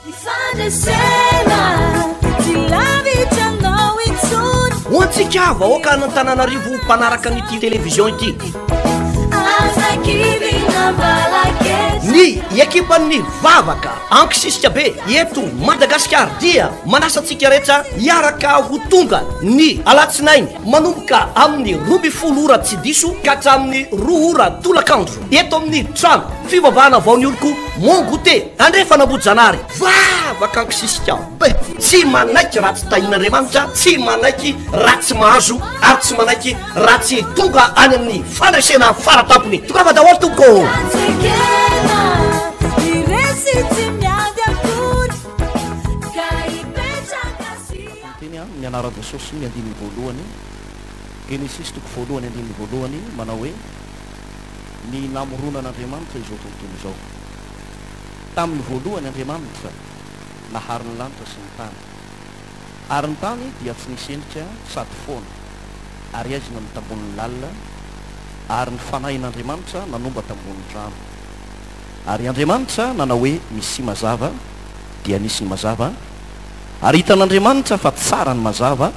Ny fandresena tsy lavitra anao intsony. Ho antsika vahoaka an'Antananarivo mpanaraka an'ity télévision ity. Aza kivy na mbala-ketra. Ny ekipan'ny vavaka ankisisika be eto Madagasikara dia manasa antsika rehetra hiaraka ho tonga ny alatsinainy manomboka amin'ny 12 ora tsy diso ka hatramin'ny 2 ora tolakandro eto amin'ny trano fivavahana vao ny oloko Mon goûter andrefana Ambohijanahary vavaka ankisisika be tsy manaiky raha tsy tahian'Andriamanitra tsy manaiky raha tsy mahazo ary tsy manaiky raha tsy tonga any amin'ny fandresena faratampony. Tongava daholo tompoko ô! Ekena, ny resy tsy miady akory ka hipetraka sy. Teny amin'ny anaran'i Jesosy ny andininy voalohany, Genesisy toko voalohany andininy voalohany manao hoe, Ny namoronan'Andriamanitra izao tontolo izao. Tamin'ny voalohany Andriamanitra nahary ny lanitra sy ny tany. Ary ny tany dia tsy nisy endrika sady foana, ary aizina ny tambonin'ny lalina, ary ny Fanahin'Andriamanitra nanomba tambonin'ny rano. Ary Andriamanitra nanao hoe, Misia mazava, dia nisy ny mazava, ary hitan'Andriamanitra fa tsara ny mazava,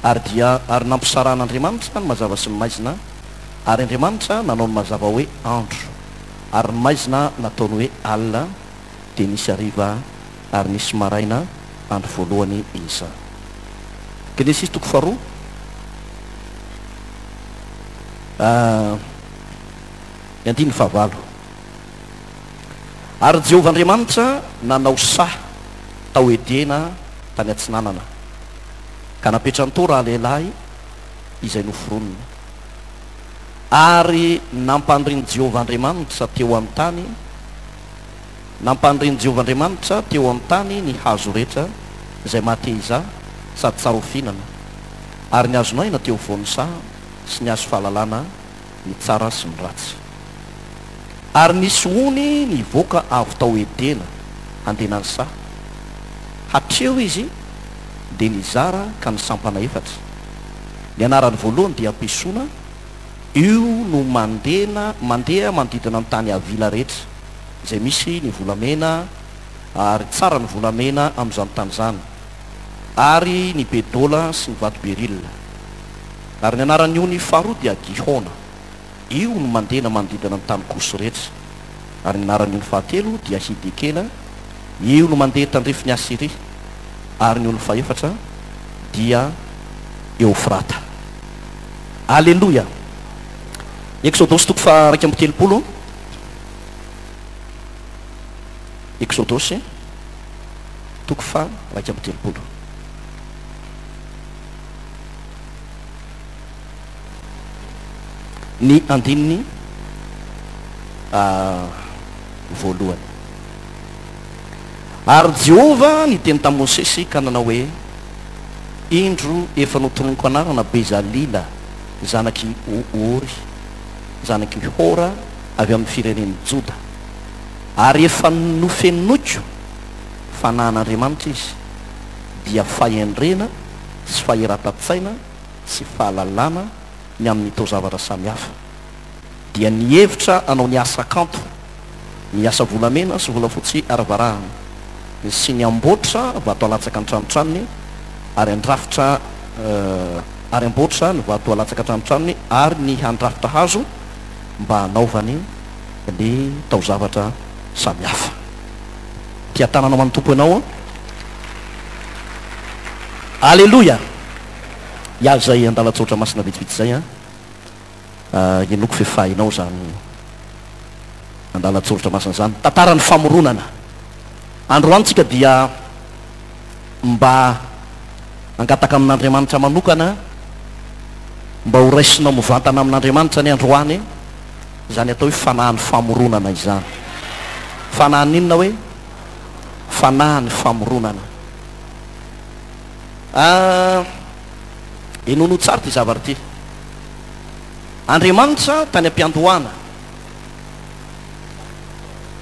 ary dia ary nampisarahan'Andriamanitra ny mazava sy ny maizina, ary Andriamanitra nanao ny mazava hoe andro, ary ny maizina nataony hoe alina, dia nisy hariva ary nisy maraina, andro voalohany izany. Genesisy toko faharoa, ny andininy fahavalo. Ary Jehovah Andriamanitra nanao saha tao Edena tany atsinanana, ka napetrany tao ralehilahy izay noforoniny. Ary nampandrin'i Jehovah Andriamanitra teo an-tany Nampandrin'i Jehovah Andriamanitra teo an-tany ny hazo rehetra izay maha-te-hizaha sady tsara ho fihinana, ary ny hazon'aina teo afovoan'ny saha sy ny hazo fahalalana ny tsara sy ny ratsy. Ary nisy ony nivoaka avy tao Edena handena ny saha. Hatreo izy dia nizara ka nisampana efatra. Ny anarany voalohany dia Pisona, io no mandena mandeha manodidina ny tany Havila rehetra. Izay misy ny volamena, ary tsara ny volamena amin'izany tany izany, ary ny bedola sy ny vato berila. Ary ny anaran'ny ony faharoa dia Gihona, io no mandena manodidina ny tany Kosy rehetra. Ary ny anaran'ny ony fahatelo dia Hidekela, io no mandeha tandrifin'i Asyria. Ary ny ony fahefatra dia Eofrata. Aleloia! Eksodosy toko faha-31. Eksodosy, toko faha 31. Ny andininy voalohany. Ary Jehovah niteny tamin'i Mosesy ka nanao hoe, Indro, efa notononiko anarana Bezalila, zanak'i Ory, zanak'i Hora, avy amin'ny firenen'i Joda, ary efa nofenoiko fanahin'Andriamanitra izy, dia fahendrena sy fahiratan-tsaina sy fahalalana ny amin'ny taozavatra samihafa, dia nihevitra hanao ny asa kanto, ny asa volamena sy volafotsy ary varahana, sy ny hamboatra vato alatsaka an-tranotranony, ary handrafitra ary hamboatra ny vato alatsaka an-tranotranony, ary ny handrafitra hazo, mba hanaovany ny taozavatra samihafa. Tia tanana ho an'ny Tompo ianao an! Aleloia! Hiala izay andalan-tsoratra masina vitsivitsy izay an! Inoako fa efa hainao izany andalan-tsoratra masina izany. Tantaran'ny famoronana. Androany tsika dia mba hangataka amin'Andriamanitra manokana mba ho raisinao mivantana amin'Andriamanitra anie androany izany atao hoe fanahin'ny famoronana izany. Fanahin'ny inona hoe? Fanahin'ny famoronana. Ah, henono tsara ity zavatra ity. Andriamanitra tany am-piandohana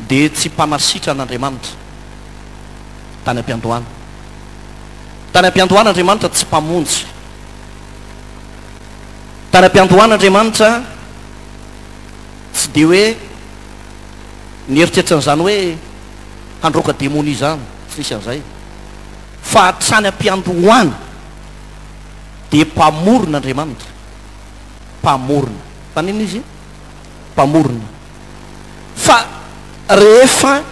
dia tsy mpanasitrana Andriamanitra tany am-piandohana. Tany am-piandohana Andriamanitra tsy mpamonjy. Tany am-piandohana Andriamanitra tsy dia hoe nieritreritra an'izany hoe handroaka demonia izany. Tsy nisy an'izay. Fa hatrany am-piandohana dia Mpamorona Andriamanitra. Mpamorona. Mpaninona Izy? Mpamorona. Fa rehefa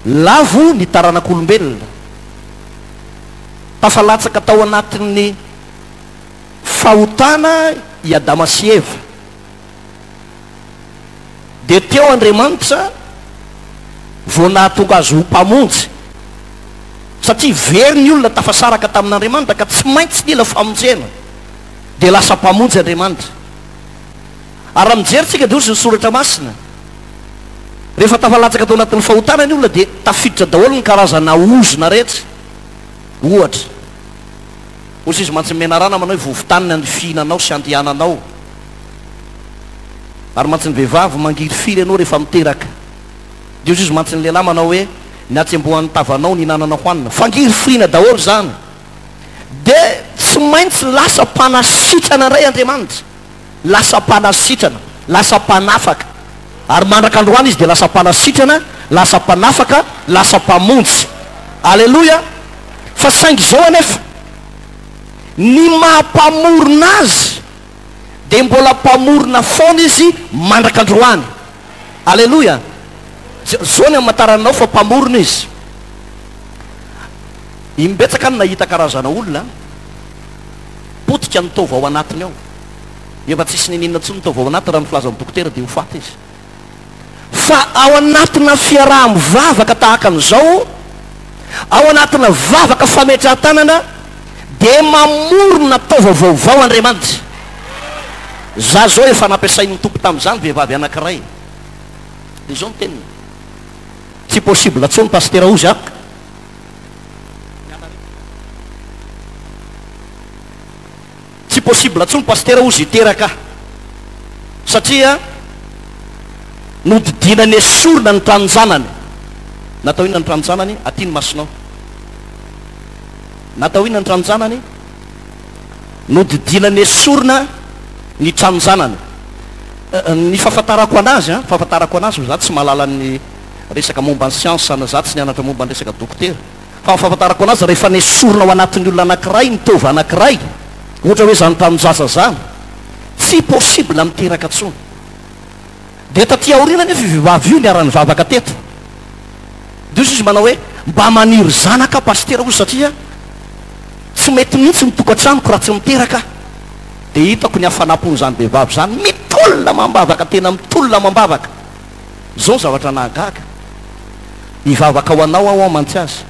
lavo ny taranak'olombelona, tafalatsaka tao anatin'ny fahotana i Adama sy Eva, dia teo Andriamanitra vao nahatonga azy ho Mpamonjy, satria very ny olona tafasaraka tamin'Andriamanitra ka tsy maintsy nila famonjena, dia lasa Mpamonjy Andriamanitra. Ary raha mijery tsika dia hozy ny Soratra Masina, rehefa tafalatsaka tao anatin'ny fahotana ny olona dia tafiditra daholo ny karazana ozona rehetra, ohatra, hozy izy mantsy ny menarana manao hoe vovo-tany ny fihinanao sy andehananao, Ary mantsy ny vehivavy mangirifiry ianao rehefa miteraka. Dia hozy izy mantsy ny lehilahy manao hoe, ny hatsembohan'ny tavanao ny hinanana hohanina. Fangirifiriana daholo izany. Dia tsy maintsy lasa mpanasitrana indray Andriamanitra. Lasa mpanasitrana, lasa mpanafaka. Ary mandraka androany Izy dia lasa mpanasitrana, lasa mpanafaka, lasa mpamonjy. Aleloia! Fa saingy izao anefa, ny maha mpamorona Azy, dia mbola mpamorona foana Izy mandraka androany. Aleloia! Zao ny hamantaranao fa mpamorona Izy. Imbetsaka aho no nahita karazana olona potika ny taova ao anatiny ao. Efa tsisy niniana intsony ny taova ao anaty raha ny filazan'ny dokotera dia ho faty izy. Fa ao anatina fiaraha-mivavaka tahaka an'izao, ao anatina vavaka fametrahan-tanana, dia mamorona taova vaovao Andriamanitra. Za zao efa nampiasain'ny Tompo tamin'izany vehivavy anankiray. Dia izao ny teniny, Tsy possible intsony Pasitera hozy a. Tsy possible tsony pasitera ozy hiteraka satria nodidiana nesorina ny tranon-janany. Natao inona ny tranon-janany? Aty ny masonao. Natao inona ny tranon-janany? Nodidiana nesorina ny tranon-janany. Ny fahafantarako anazy an, fahafantarako anazy, za tsy mahalala ny resaka momba ny siansa na za tsy nianatra momba ny resaka dokotera. Fa ny fahafantarako anazy rehefa nesorina ao anatin'ny olona anakiray ny taova anakiray, ohatra hoe zany tanon-jaza zany, tsy possible miteraka tsony. Dia taty aoriana anefa io vehivavy io niara-nivavaka teto. Dia hozy izy manao hoe, mba maniry zanaka aho pasitera hozy satria tsy mety mihitsy ny tokantranoko raha tsy miteraka aho. Dia hitako ny hafanam-pon'izany vehivavy izany, mitolona amam-bavaka, tena mitolona amam-bavaka. Izao ny zavatra nahagaga, Hivavaka ho anao aho mantsy aza,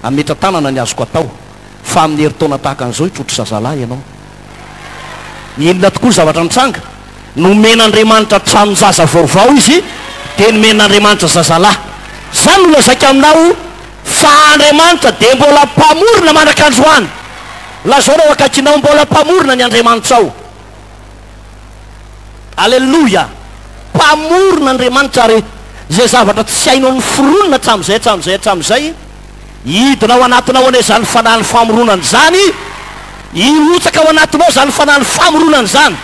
hametra-tanana ny azoko atao, fa amin'ny herintaona tahaka an'izao hitrotro zazalahy ianao. Inona tokoa ny zavatra nitranga? Nomen'Andriamanitra tranon-jaza vaovao izy, dia nomen'Andriamanitra zazalahy. Izany no lazaiko aminao fa Andriamanitra dia mbola Mpamorona mandrak'androany. Lazao ireo akaikinao, mbola Mpamorona ny Andriamanitrao. Aleloia! Mpamorona Andriamanitra ary izay zavatra tsy hainao noforonina hatramin'izay hatramin'izay hatramin'izay, hidina ao anatinao anie izany fanahin'ny famoronana izany, hirotsaka ao anatinao izany fanahin'ny famoronana izany.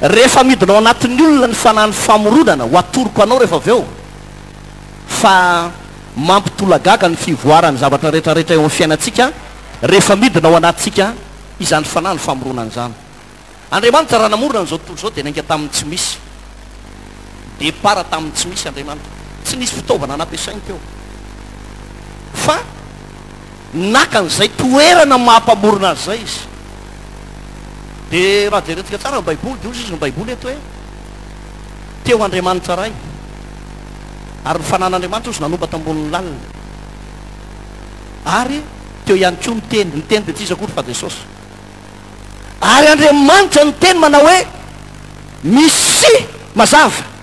Rehefa midina ao anatin'ny olona ny fanahin'ny famoronana, ho atoroko anao rehefa avy eo fa mampitolagaga ny fivoaran'ny zavatra rehetrarehetra eo amin'ny fiainantsika rehefa midina ao anatintsika izany fanahin'ny famoronana izany. Andriamanitra raha namorona an'izao tontolo izao dia niainga tamin'ny tsy misy. Départ tamin'ny tsy misy Andriamanitra. Tsy nisy fitaovana nampiasainy teo. Fa naka an'izay toerana maha mpamorona azy izay izy. Dia raha jerentsika tsara ny Baiboly dia hoy izy ny Baiboly eto hoe teo Andriamanitra Ray ary ny fanan'Andriamanitra hozy nanompa tambonin'ny lalina. Ary teo ihany koa ny teny. Ny teny dia tsy iza akory fa Jesosy. Ary Andriamanitra niteny manao hoe, Misia mazava.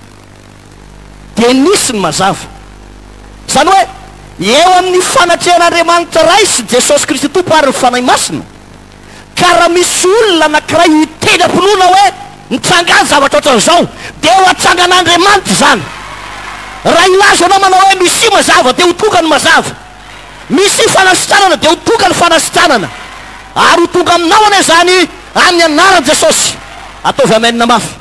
Dia nisy ny mazava. Izany hoe, eo amin'ny fanatrehan'Andriamanitra Ray sy Jesosy Kristy Tompo ary ny Fanahy Masina, ka raha misy olona anankiray hiteny am-pinoana hoe, Mitranga ny zavatra ohatran'izao, dia ho atsangan'Andriamanitra izany. Raha hilaza ianao manao hoe, Misia mazava, dia ho tonga ny mazava. Misy fanasitranana dia ho tonga ny fanasitranana ary ho tonga aminao anie izany amin'ny anaran'i Jesosy. Ataovy amen mafy.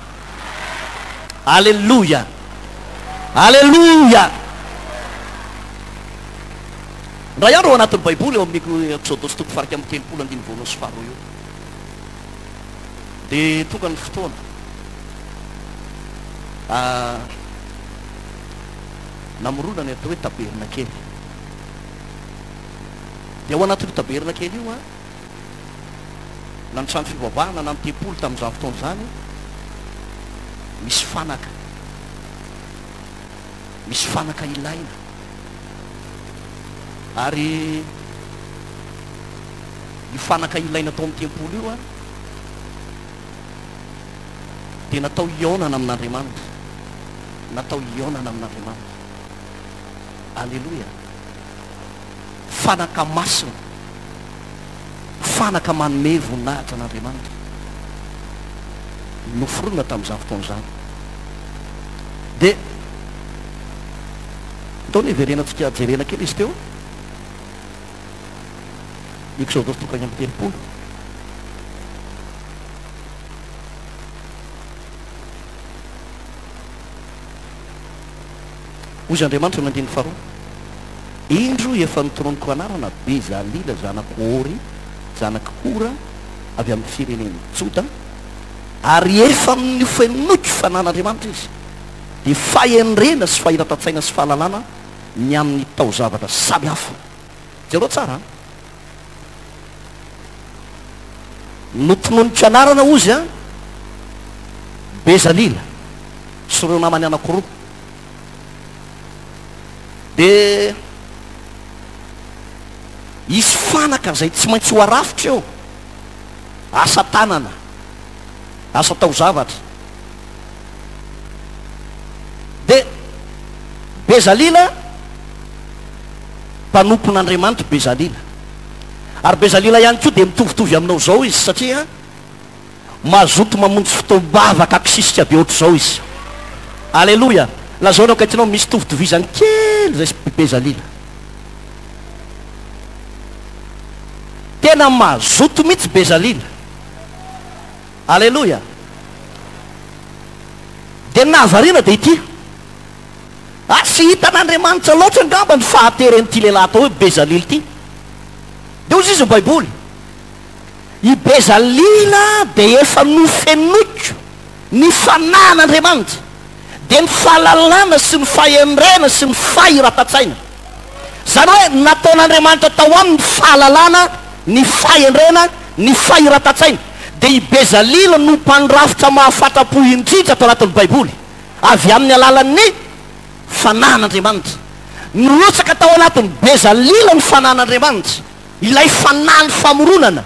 Aleloia. Aleloia. Indray andro ao anatin'ny Baiboly, ao amin'ny Eksodosy toko faha 31 andininy voalohany sy faharoa io, dia tonga ny fotoana namorona ny atao hoe tabernakely. Dia ao anatin'io tabernakely io, na ny trano fivavahana na ny tempoly tamin'izany fotoana izany, misy fanaka. Misy fanaka ilaina. Ary io fanaka ilaina tao amin'ny tempoly io dia natao hihaonana amin'Andriamanitra. Natao hihaonana amin'Andriamanitra. Aleloia. Fanaka masina. Fanaka manome voninahitra an'Andriamanitra. Noforonina tamin'izany fotoana izany. Dia ndao niverenantsika jerena kely izy teo. Eksodosy toko 31. Hoy izy Andriamanitra ny andininy faharoa, Indro efa notononiko anarana Bezalila zanak'i Ory, zanak'i Hora, avy amin'ny firenen'i Joda, ary efa nofenoiko fanan'Andriamanitra izy, dia fahendrena sy fahiratan-tsaina sy fahalalana ny amin'ny taozavatra samy hafa. Jereo tsara an! Notononiko anarana hozy an, Bezalila sy ireo namany anankiroa. Dia hisy fanaka izay tsy maintsy ho arafitra eo, asa tanana, asa taozavatra. Dia Bezalila, mpanompon'Andriamanitra Bezalila. Ary Bezalila ihany koa dia mitovitovy aminao izao izy satria Mazoto mamonjy fotoam-bavaka akisisika be ohatr'izao izy. Aleloia! Lazao ny eo akaikinao, misy tovitovizany kely izay sy Bezalila. Tena mazoto mihitsy Bezalila. Aleloia! Dia ny nahavariana dia ity. Ah, tsy hitan'Andriamanitra loatra angamba ny fahateren'ity lehilahy atao hoe Bezalila ity. Dia hoy izy ny Baiboly. I Bezalila dia efa nofenoiko ny fanahin'Andriamanitra, dia ny fahalalana sy ny fahendrena sy ny fahiratan-tsaina. Izany hoe nataon'Andriamanitra tao aminy ny fahalalana, ny fahendrena, ny fahiratan-tsaina. Dia i Bezalila no mpandrafitra mahafatra-po indrindra ato anatin'ny Baiboly, avy amin'ny alalan'ny fanahin'Andriamanitra. Nirotsaka tao anatin'i Bezalila ny fanahin'Andriamanitra. Ilay fanahy ny famoronana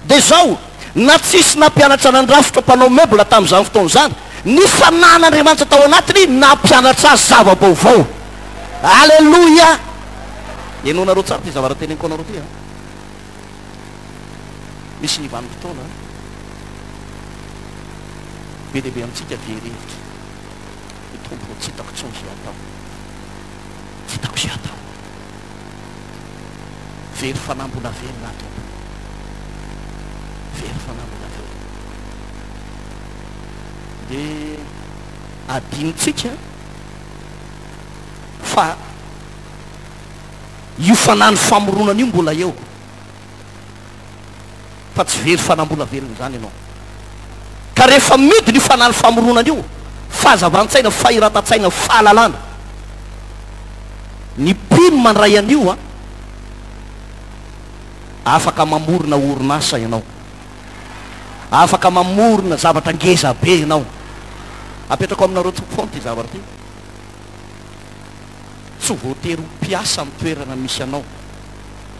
dia izao, na tsisy nampianatra nandrafitra mpanao meuble tamin'izany fotoana izany, ny fanahin'Andriamanitra tao anatiny nampianatra azy zava-baovao. Aleloia! Henoinareo tsara ity zavatra teneniko anareo ity an. Misy ny vanim-potoana be dia be amintsika very hevitra. Ny Tompo tsy hitako intsony izay atao. Tsy hitako izay atao. Very fanahy mbola velona aho Tompo. Very fanahy mbola velona. Dia adinontsika fa io fanahy ny famoronana io mbola eo. Fa tsy very fanahy mbola velona izany ianao. Ka rehefa midina io fanahy ny famoronana io, fahazavan-tsaina, fahiratan-tsaina, fahalalana, ny mpino mandray an'io an, afaka mamorona orinasa ianao. Afaka mamorona zavatra ngeza be ianao. Apetrako aminareo tompo foana ity zavatra ity. Tsy voatery ho mpiasa amin'ny toerana misy anao.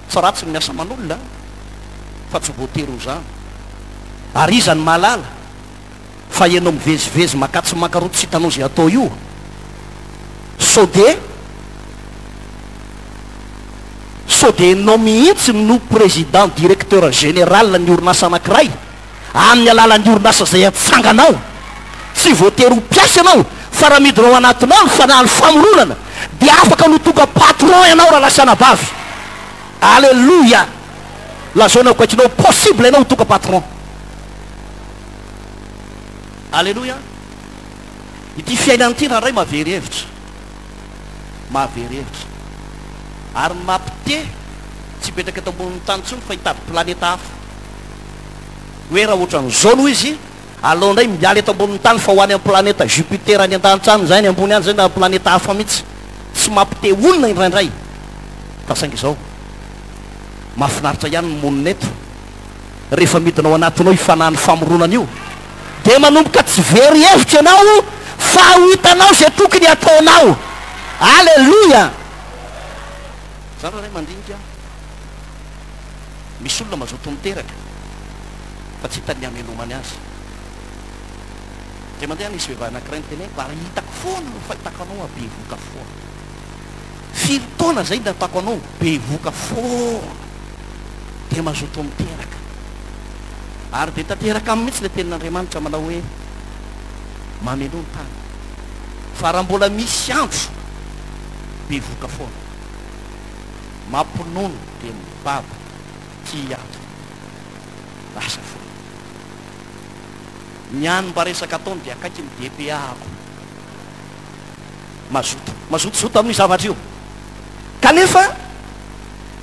Tsy ratsy ny miasa aman'olona fa tsy voatery ho izany. Ary iza no mahalala fa ianao mivezivezy makatsy makaroa tsy hitanao izay atao io? Sao dia sao dia ianao mihitsy no président directeur général ny orinasa anankiray amin'ny alalan'ny orinasa izay atsanganao? Tsy voatery ho mpiasa ianao fa raha midina ao anatinao ny fanahin'ny famoronana dia afaka ny ho tonga patron ianao rahalahy sy anabavy. Aleloia! Lazao ny akaikinao, possible ianao ho tonga patron. Aleloia! Ity fiainana ity indraindray mahavery hevitra. Mahavery hevitra. Ary mampite. Tsy hipetraka eto ambonin'ny tany intsony fa hitady planeta hafa. Hoe raha ohatran'izao no izy, aleo indray miala eto ambonin'ny tany fa ho any amin'ny planeta Jupiter any an-danitra any izay, any ambony any izay na planeta hafa mihitsy. Tsy mampite honina indraindray. Fa saingy izao, mahafinaritra ihany ny monina eto. Rehefa midina ao anatinao io fanahin'ny famoronana io, dia manomboka tsy very hevitra ianao fa ho hitanao izay tokony hataonao. Aleloia! Za raha ray mandinika misy olona mazoto miteraka fa tsy hitany ny hamelomany azy. Dia mandeha nisy vehivavy anankiray niteneniko ary hitako foana ny fahitako anao aho bevoka foana. Firy taona zay nahitako anao bevoka foana. Dia mazoto miteraka. Ary dia tanteraka aminy mihitsy ilay tenin'Andriamanitra manao hoe mamenoa ny tany. Fa raha mbola misy andro bevoka foana. Mampinono dia mibabo tsy hiato. Lasa foana. Ny any mba resaka ataony dia akaiky ny DPA-ko. Mazoto. Mazotozoto amin'io zavatra io. Kanefa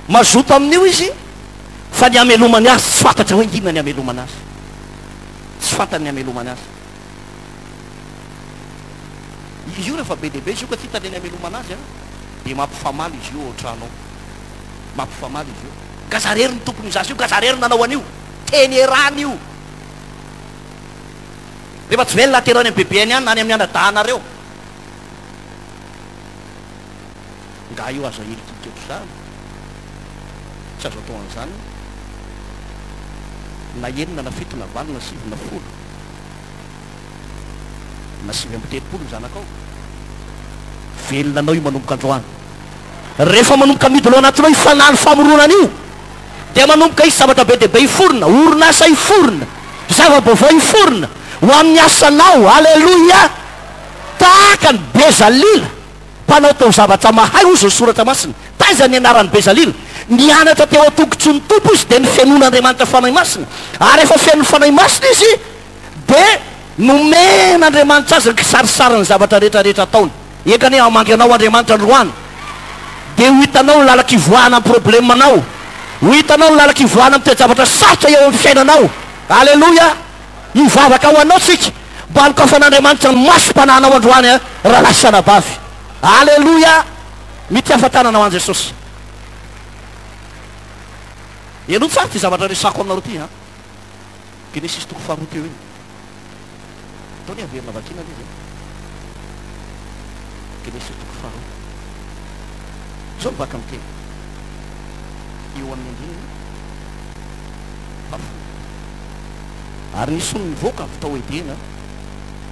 mazoto amin'io izy fa ny hamelomany azy tsy fantatra hoe inona ny hamelomana azy. Tsy fantany ny hamelomany azy. Izy io rehefa be dia be izy io ka tsy hitany ny hamelomana azy an, dia mampifamaly izy io ao an-trano ao. Mampifamaly izy io. Gaza rery ny tompon'io zaza io, gaza rery nanao an'io. Teny erany io. Rehefa tsy velona atero any amin'ny bebeny any na any amin'ny anadahinareo. Nga io azo ahilikilika ohatr'izany? Tsy azo atao an'izany io. Na enina na fito na valo na sivy na folo na 39 ny zanakao. Velona anao io manomboka androany. Rehefa manomboka midina ao anatinao io fanahy famoronana io dia manomboka hisy zavatra be dia be hiforona, orinasa hiforona, zava-baovao hiforona ho amin'ny asanao. Aleloia! Tahaka an'i Bezalila, mpanao taozavatra mahay, hozy ny Soratra Masina. Taiza ny anaran'i Bezalila? Nianatra teo an-tongotry ny Tompo izy, dia nofenoin'Andriamanitra Fanahy Masina. Ary rehefa feno ny Fanahy Masina izy, dia nomen'Andriamanitra azy ny kisarisarin'ny zavatra rehetra rehetra ataony. Enga anie hamangy anao Andriamanitra androany, dia ho hitanao ny lalan-kivoahana amin'ny problemanao. Ho hitanao ny lalan-kivoahana amin'ny toe-javatra sarotra eo amin'ny fiainanao. Aleloia! Hivavaka ho anao tsika mba hanokafan'Andriamanitra ny masom-panahinao androany rahalahy sy anabavy. Aleloia! Mitiafa tanana ho an'i Jesosy. Henoy tsara ity zavatra resako aminareo ity an. Genesisy toko faharoa teo iny. Atao ny averina vakina aloha izay. Genesisy toko faharoa. Izao ny vaky ny teny. Eo amin'ny andininy fahafolo. Ary nisy ony nivoaka avy tao Edena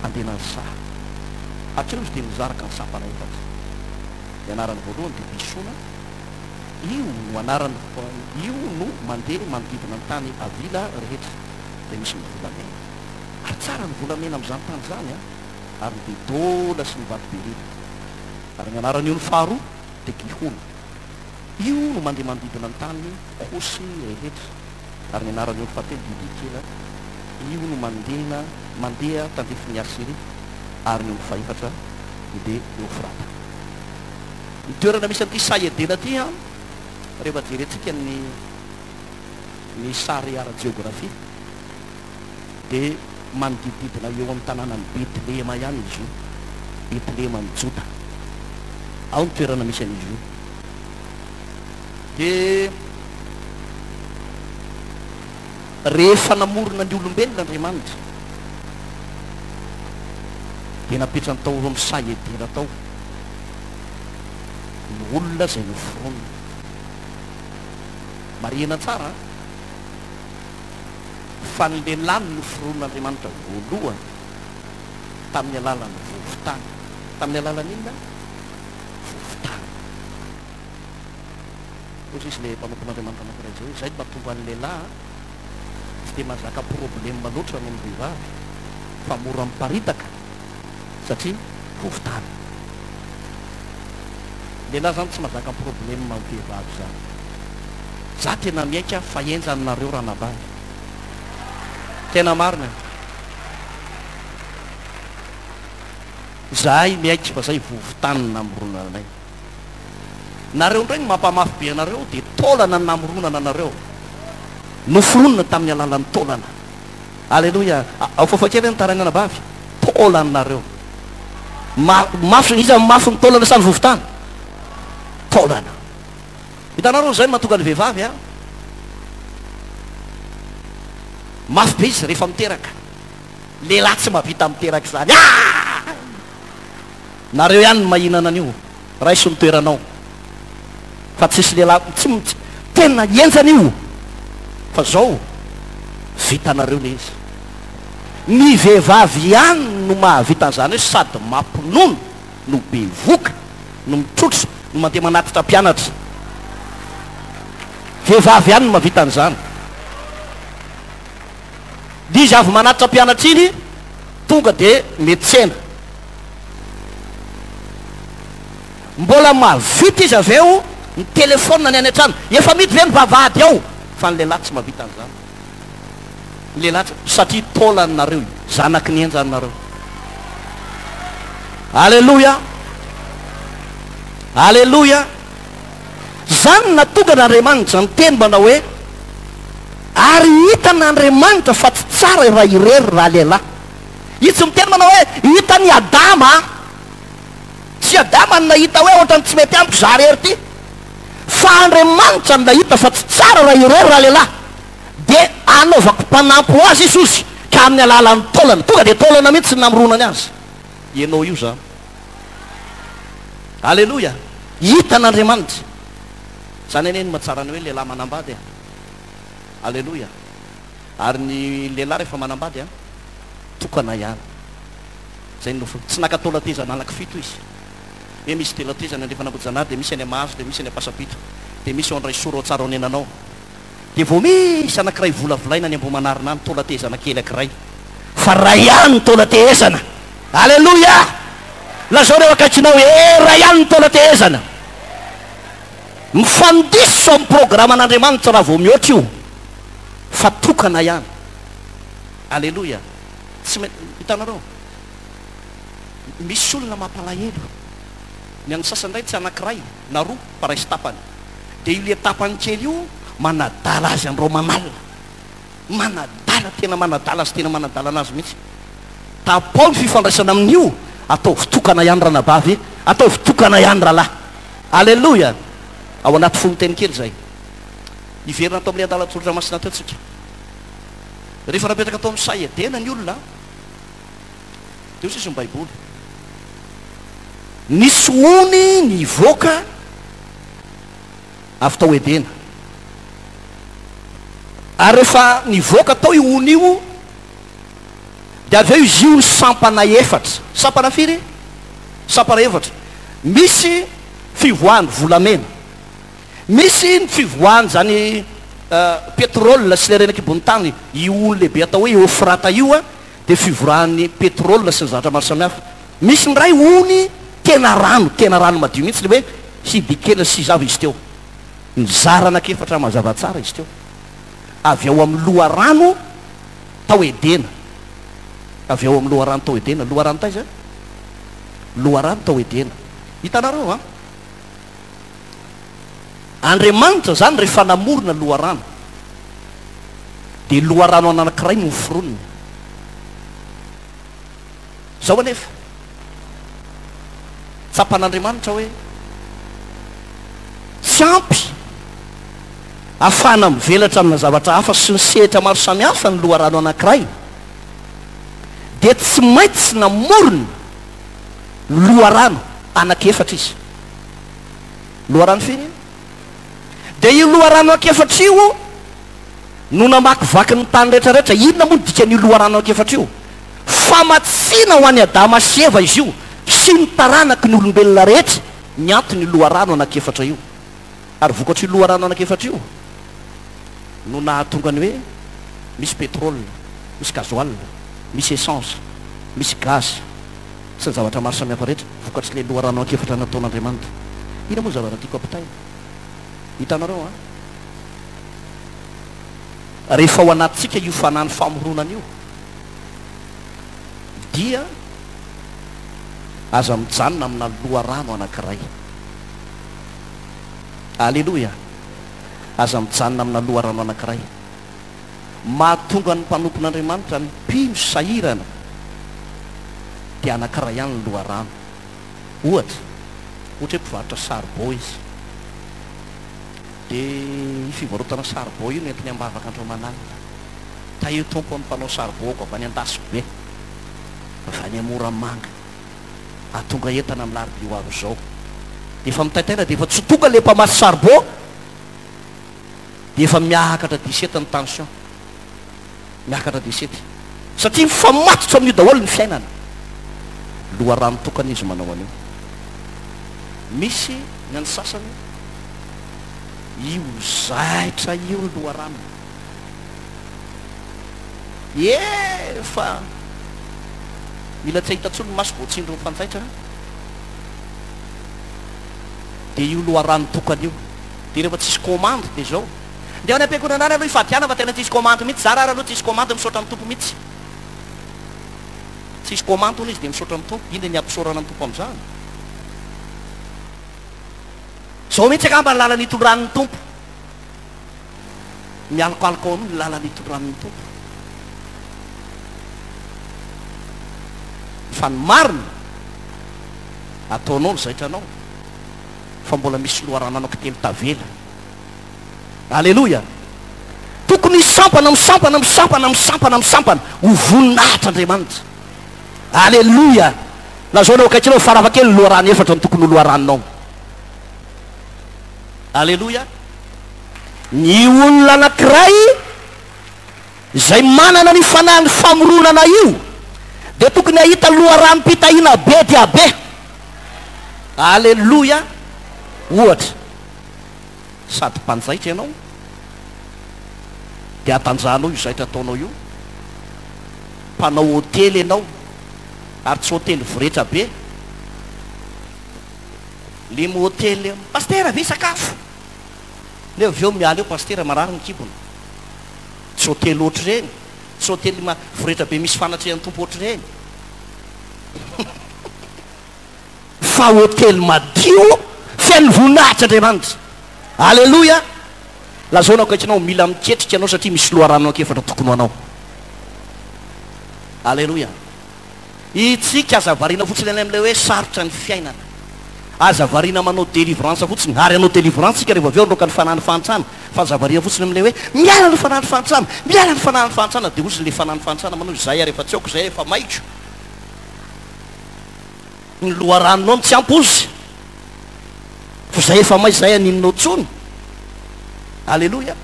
handeha ny saha. Hatreo izy dia nizaraka ny sampana efatra. Ny anarany voalohany dia Disona, io no anarany, io no mandeha manodidina ny tany Havila rehetra, izay misy ny volamena. Ary tsara ny volamena amin'izany tany izany, ary ny bedola sy ny vato berila. Ary ny anaran'io ny faharoa dia Gihona. Io no mandeha manodidina ny tany Kosy rehetra. Ary ny anaran'io ny fahatelo dia Hidekela. Io no mandena mandeha tandrifin'i Asyria. Ary ny omby fahefatra dia Eofrata. Ny toerana misy an'ity saha Edena ity an, rehefa jerentsika ny ny sary ara-jeografia dia manodidididina eo amin'ny tanànan'i Betlehema ihany izy io, Betleheman'i Joda. Ao ny toerana misy an'izy io. Dia rehefa namorona ny olombelona Andriamanitra dia napetrany tao amin'ny saha Edena tao ny olona izay noforoniny. Marihina tsara an, fa ny lehilahy no noforonin'Andriamanitra voalohany tamin'ny alalan'ny vovo-tany. Tamin'ny alalan'ny inona? Vovo-tany. Hoy izy ilay mpanompon'Andriamanitra anankiray izay hoe, izay no mahatonga ny lehilahy tsy dia mahazaka problème loatra noho ny vehivavy fa mora miparitaka satria vovo-tany. Lehilahy zany tsy mahazaka problème amin'ny vehivavy zany. Za tena miaika fa henjana nareo ranabavy. Tena marina. Zahay miaiky fa zay vovo-tany namoronana anay. Nareo indray ny mampamafy be anareo dia taolana ny namoronana anareo. Noforonina tamin'ny alalan'ny taolana. Aleloia. Ao fofa kely ny taraina anabavy. Taolana nareo. Ma, mafy, iza no mafy ny taolana sa ny vovon-tany? Taolana. Hitanareo izay no mahatonga ny vehivavy a. Mafy be izy rehefa miteraka. Lehilahy tsy mahavita miteraka izany. Ah! Nareo ihany no mahinana an'io. Raiso ny toeranao. Fa tsisy lehilahy tsy tsy tena henjana io. Fa zao vitanareo le izy. Ny vehivavy ihany no mahavita an'izany hoe sady mampinono no bevoka no mitrotro no mandeha manatitra mpianatra. Vehivavy ihany no mahavita an'izany. Dia izy avy manatitra mpianatra iny tonga dia metsena. Mbola mahavita izy avy eo mi-telephone ny any an-trano. Efa mihidy ve ny vavahady ao? Fa ny lehilahy tsy mahavita an'izany. Ny lehilahy tsy, satria taolany nareo io, zanaky ny henjany nareo. Aleloia! Aleloia! Izany no nahatonga an'Andriamanitra niteny manao hoe, Ary hitan'Andriamanitra fa tsy tsara raha irery ralehilahy. Izy tsy miteny manao hoe, Hitan'i Adama. Tsy Adama no nahita hoe ohatran'ny tsy mety amiko za rery ity. Fa Andriamanitra no nahita fa tsy tsara raha irery ralehilahy. Dia hanaovako mpanampy ho azy izy hozy, ka amin'ny alalan'ny taolana. Tonga dia taolana mihitsy ny namoronany azy. Ianao io izany. Aleloia! Hitan'Andriamanitra. Izany anie no mahatsara ny hoe lehilahy manambady e. Aleloia! Ary ny lehilahy rehefa manambady an, tokana ihany. Izay no nofo. Tsy naka taolan-tezana anankifito izy. Hoe misy taolan-tezana andrefan'Ambohijanahary, dia misy any Mahazo, dia misy any Ampasampito, dia misy ao Andraisoro ao Tsaraonenana ao. Dia vao misy anankiray volavolaina any Ambohimanarina any, taolan-tehezana kely ankiray. Fa ray ihany ny taolan-tehezana. Aleloia! Lazao ireo akaikinao hoe, Ray ihany ny taolan-tehezana. Mifandiso amin'ny programan'Andriamanitra raha vao mihoatra io, fa tokana ihany. Aleloia! Tsy maintsy, hitanareo, misy olona mampalahelo. Ny an'ny sasany indray tsy anankiray na roa fa ray sy tapany. Dia io le tapany kely io manadala azy andro aman'alina. Manadala, tena manadala sy tena manadala anazy mihitsy. Tapaho ny fifandraisana amin'io, ataovy tokana ihany ranabavy, ataovy tokana ihany rahalahy. Aleloia! Ao anaty fonon-teny kely izay. Hiverina ato amin'ilay andalan-tsoratra masina teo tsika. Rehefa napetraka tao amin'ny saha Edena ny olona, dia hoy sisa ny Baiboly, Nisy ony nivoaka avy tao Edena. Ary rehefa nivoaka tao io ony io, dia avy eo izy io nisampana efatra. Sampana firy? Sampana efatra. Misy fivoahan'ny volamena. Misy ny fivoahan'izany pétrole sy ilay harena an-kibon'ny tany, io ony lehibe atao hoe Eofrata io dia fivorahan'ny pétrole sy ny zavatra maro samihafa. Misy indray ony tena rano, tena rano madio mihitsy, ilay hoe hidikela sy zava izy teo. Nizara anankiefatra mazava tsara izy teo. Avy ao amin'ny loharano tao Edena. Avy ao amin'ny loharano tao Edena. Loharano taiza? Loharano tao Edena. Hitanareo an? Andriamanitra izany rehefa namorona loharano, dia loharano anankiray no noforoniny. Izao anefa, tsapan'Andriamanitra hoe tsy ampy ahafahana mivelatra amina zavatra hafa sy ny sehatra maro samihafa ny loharano anankiray, dia tsy maintsy namorona loharano anankiefatra izy. Loharano firy? Dia io loharano anankiefatra io no namakivaky ny tany rehetrarehetra. Inona moa ny dikan'io loharano anankiefatra io? Famatsiana ho an'i Adama sy Eva izy io, sy ny taranaky ny olombelona rehetra, ny anton'io loharano anankiefatra io. Ary vokatr'io loharano anankiefatra io no nahatonga ny hoe misy pétrole, misy gasoil, misy essence, misy gaz, sy ny zavatra maro samihafa rehetra, vokatr'ilay loharano anankiefatra nataon'Andriamanitra. Inona moa ny zavatra tiako ampitaina? Hitanareo an? Rehefa ao anatintsika io fanahy ny famoronana io, dia aza mijanona amina loharano anankiray. Aleloia! Aza mijanona amina loharano anankiray. Mahatonga ny mpanompon'Andriamanitra, ny mpino sahirana, dia anankiray ihany ny loharano. Ohatra, ohatra hoe mpivarotra saribao izy. Dia io fivarotana saribao io no entiny am-bavaka andro aman'alina. Tahio Tompo ny mpanao saribao-ko avy any Andasibe, avy any Moramanga. Hahatonga entana amin'ny larobia ho avy izao. Dia efa mitaintaina dia efa tsy tonga ilay mpamatsy saribao. Dia efa miakatra dix-sept ny tension. Miakatra dix-sept. Satria mifamatotra amin'io daholo ny fiainana. Loharano tokana izy manao an'io. Misy ny an'ny sasany, io zaitra io ny loharanony. Efa mila tsy hahita intsony ny maso vao tsindrin'ny fanjaitra dia io loharano tokana io. Dia rehefa tsisy commande dia izao. Ndeha any am-piangonana any aloha hifadiana fa tena tsisy commande mihitsy. Zara ary aloha tsisy commande misaotra ny Tompo mihitsy. Tsisy commande hono izy dia misaotra ny Tompo. Inona ny hampisaorana ny Tompo amin'izany? Izao mihitsy angamba ny lalana itondran'ny Tompo. Mialokaloka ao aminy ny lalana itondran'ny Tompo. Fa ny marina, ataonao ny zaitranao, fa mbola misy loharano anankitelo tavela. Aleloia! Tokony hisampana, misampana, misampana, misampana, misampana ho voninahitr'Andriamanitra. Aleloia! Lazao ny eo akaikinao, farafakely ny loharano efatra no tokony ho loharanonao. Aleloia! Ny olona anankiray izay manana ny fanahin'ny famoronana io dia tokony hahita loharanom-pitahiana be dia be. Aleloia! Ohatra, sady mpanjaitra ianao, dia hatanjahanao io zaitra ataonao io, mpanao hotely ianao, ary tsy hotely voretra be, le hotely, Pasitera ve sakafo? Nefa avy eo miala eo Pasitera marary ny kibony. Tsy hotely ohatr'ireny, tsy hotely voretra be misy fanatrehan'ny Tompo ohatr'ireny. Fa hotely madio feno voninahitr' Andriamanitra. Aleloia! Lazao ny akaikinao, mila miketrika ianao satria misy loharano anankiefatra tokony ho anao. Aleloia! Itsika aza variana fotsiny any amin'ilay hoe sarotra ny fiainana. Aza variana manao délivrance fotsiny, ary hanao délivrance isika rehefa avy eo handroaka ny fanahin'ny fahantrana, fa aza variana fotsiny amin'ilay hoe miala ny fanahin'ny fahantrana, miala ny fanahin'ny fahantrana, dia hozy ilay fanahin'ny fahantrana manao izay ary efa tsy aoko izay efa maiko. Ny loharanonao no tsy ampy ozy fa zay efa may zay aninonao tsony. Aleloia.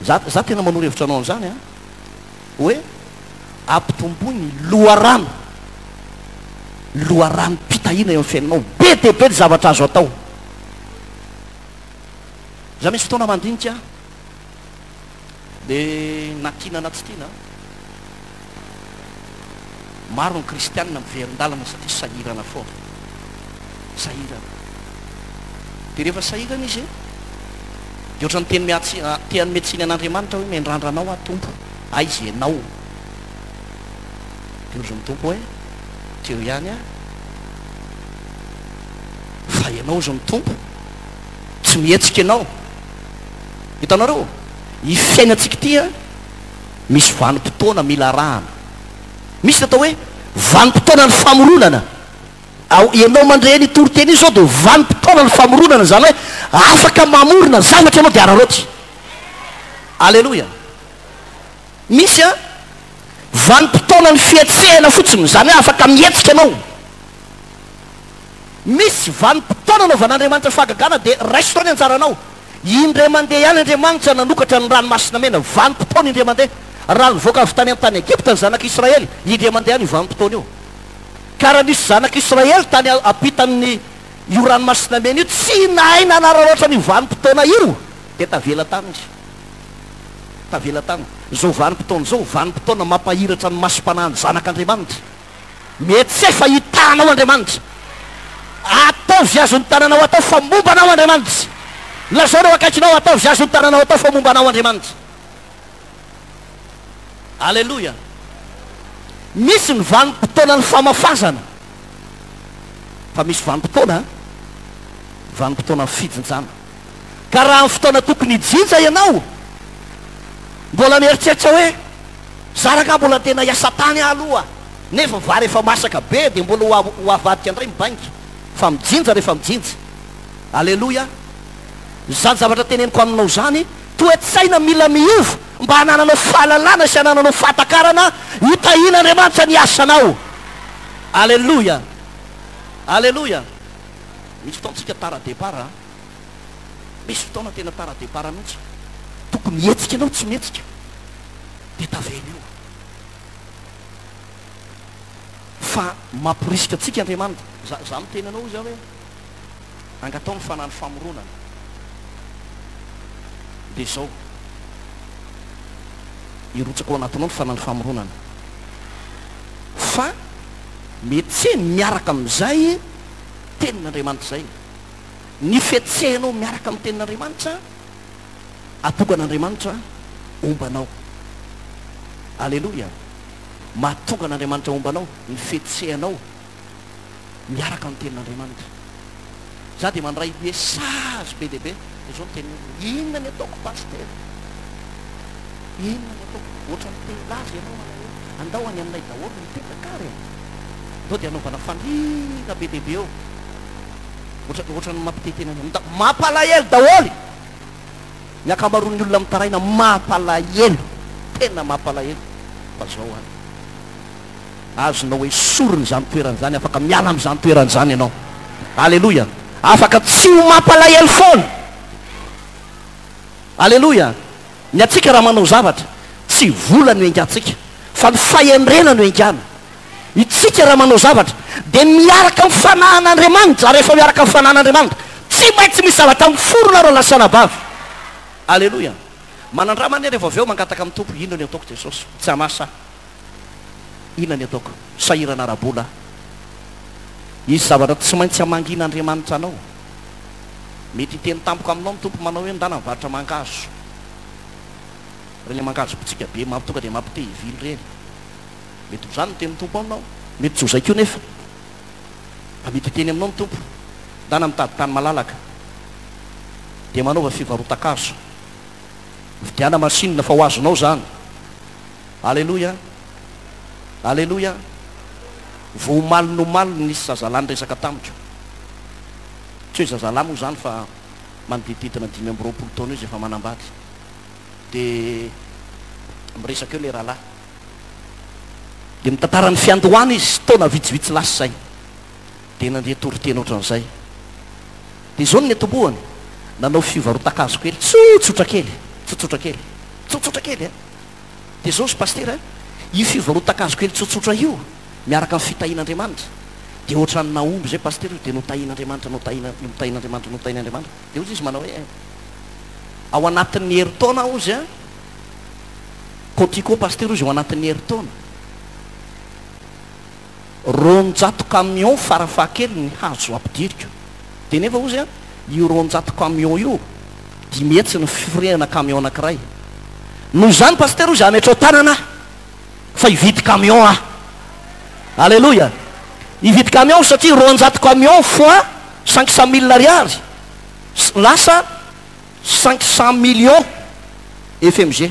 Za za tena manoro hevitra anao an'izany an. Hoe ampitomboy ny loharano. Loharanom-pitahiana eo amin'ny fiainanao. Be dia be ny zavatra azo atao. Za misy fotoana mandinika dia na tiana na tsy tiana Maro ny kristianina miverin-dalana satria sahirana foana. Sahirana. Dia rehefa sahirana izy dia ohatran'ny teny miatsy te hanome tsiny an'Andriamanitra hoe miandrandra anao aho Tompo, aiza ianao? Dia hozy ny Tompo hoe teo ihany aho. Fa ianao hozy ny Tompo, tsy mihetsika ianao. Hitanareo? Ny fiainantsika ity an, Misy vanim-potoana mila arahana. Misy ny atao hoe vanim-potoanan'ny famoronana. Ao, ianao mandre an'io toriteny io izao dia vanim-potoanan'ny famoronana, izany hoe afaka mamorona zavatra ianao dia araraoty. Aleloia. Misy an, vanim-potoanan'ny fihetsehana fotsiny, izany hoe afaka mihetsika ianao. Misy vanim-potoana anaovan'Andriamanitra fahagagana dia raiso tao ny anjaranao. Indray mandeha ihany Andriamanitra nanokatra ny Ranomasina Mena, vanim-potoana indray mandeha. Raha nivoaka avy tany an-tany Egypta ny zanak'Israely, indray mandeha ihany io vanim-potoana io. Ka raha nisy zanak'Israely tany ampitan'ny io Ranomasina Mena io tsy nahay nanararaotra an'io vanim-potoana io, dia tavela tany izy. Tavela tany. Izao vanim-potoana izao, vanim-potoana mampahiratra ny masom-panahin'ny zanak'Andriamanitra. Mihetseh fa hitaha anao Andriamanitra. Ataovy izay azon'ny tananao atao fa momba anao Andriamanitra. Lazao ireo akaikinao, ataovy izay azon'ny tananao atao fa momba anao Andriamanitra. Aleloia. Misy ny vanim-potoanan'ny famafazana. Fa misy vanim-potoana. Vanim-potoanan'ny fijinjana. Ka raha amin'ny fotoana tokony hijinja ianao, mbola mieritreritra hoe, za rangaha mbola tena hiasa tany aho aloha, nefa vary efa masaka be dia mbola ho avadika indray ny bainga. Fa mijinja rehefa mijinja. Aleloia! Izany zavatra teneniko aminao izany, toe-tsaina mila miova mba hanananao fahalalana sy hanananao fahatakarana hitahian'Andriamanitra ny asanao. Aleloia! Aleloia! Misy fotoana tsika tara départ a! Misy fotoana tena tara départ mihitsy. Tokony hihetsika ianao tsy mihetsika dia tavela eo. Fa mamporisika antsika Andriamanitra. Za, za miteny anao hoy za hoe angatao ny fanahy ny famoronana. Dia izao, hirotsaka ao anatinao ny fanahy ny famoronana. Fa mihetsehiny miaraka amin'izay tenin'Andriamanitra izay. Ny fihetsehanao miaraka amin'ny tenin'Andriamanitra, hahatonga an'Andriamanitra homba anao. Aleloia! Mahatonga an'Andriamanitra homba anao ny fihetsehanao miaraka amin'ny tenin'Andriamanitra. Za dia mandray message be dia be, dia zao ny tenin'ny olona, inona ny ataoko pasitera? Inona ny ataoko? Ohatran'ny te hilaza ianao manao hoe andao any aminay daholo ny mipetraka ary e! Andao dia hanaovana fandriana be dia be eo. Ohatra, ohatran'ny mampiteny any amin'ny Mampalahelo daholo! Ny ankamaroan'ny olona mitaraina mampalahelo, tena mampalahelo fa zao an! Azonao esorina izany toerana izany, afaka miala amin'izany toerana izany ianao. Aleloia! Afaka tsy ho mampalahelo foana. Aleloia! Ny antsika raha manao zavatra, tsy vola no engantsika, fa ny fahendrena no engana. Itsika raha manao zavatra, dia miaraka amin'ny fanahin'Andriamanitra, ary rehefa miaraka amin'ny fanahin'Andriamanitra, tsy maintsy misy zavatra miforona rahalahy sy anabavy. Aleloia! Manandrama anie rehefa avy eo mangataka amin'ny Tompo, inona ny ataoko Jesosy? Tsy an'asa aho. Inona ny ataoko? Sahirana ara-bola aho. Hisy zavatra tsy maintsy hamangian'Andriamanitra anao. Mety hiteny tampoka aminao ny Tompo manao hoe ndana mivarotra mangahazo. Ireny mangahazo bitsika be mamp tonga dia mampite hivily ireny. Mety ho izany ny tenin'ny Tompo aminao. Mety tsy ho izay koa nefa. Fa mety hiteny aminao ny Tompo, ndana mitady tany malalaka. Dia manaova fivarotan-kazo. Mividiana machine fa ho azonao izany. Aleloia! Aleloia! Vao omaly no omaly no nisy zazalahy niresaka tamiko. Tsy hoe zazalahy moa izany fa manodidididina 25 taona eo izy efa manambady. Dia miresaka eo ilay rahalahy. Dia mitantara ny fiandohana izy taona vitsivitsy lasa izay. Dia nandeha toriteny ohatran'izay. Dia izao no niantombohany, nanao fivarotan-kazo kely, tsotsotra kely, tsotsotra kely, tsotsotra kely eh. Dia izao ry pasitera a, io fivarotan-kazo kely tsotsotra io, miaraka amin'ny fitahian'Andriamanitra, dia ohatran'ny nahomby izay pasitera io, dia notahian'Andriamanitra, notahiana, notahian'Andriamanitra, notahian'Andriamanitra. Dia hozy izy manao hoe, ao anatin'ny herintaona hozy a, Cotico pasitera hozy ao anatin'ny herintaona, 200 camion farafahakeliny ny hazo ampidiriko. Dia nefa hozy an, io 200 camion io, 500 ny firehana camion anakiray. Noho izany Pasitera hozy ametrao tanana aho fa hividy camion aho. Aleloia! Hividy camion aho satria 200 camion fois 500 mille ariary lasa 500 millions FMG.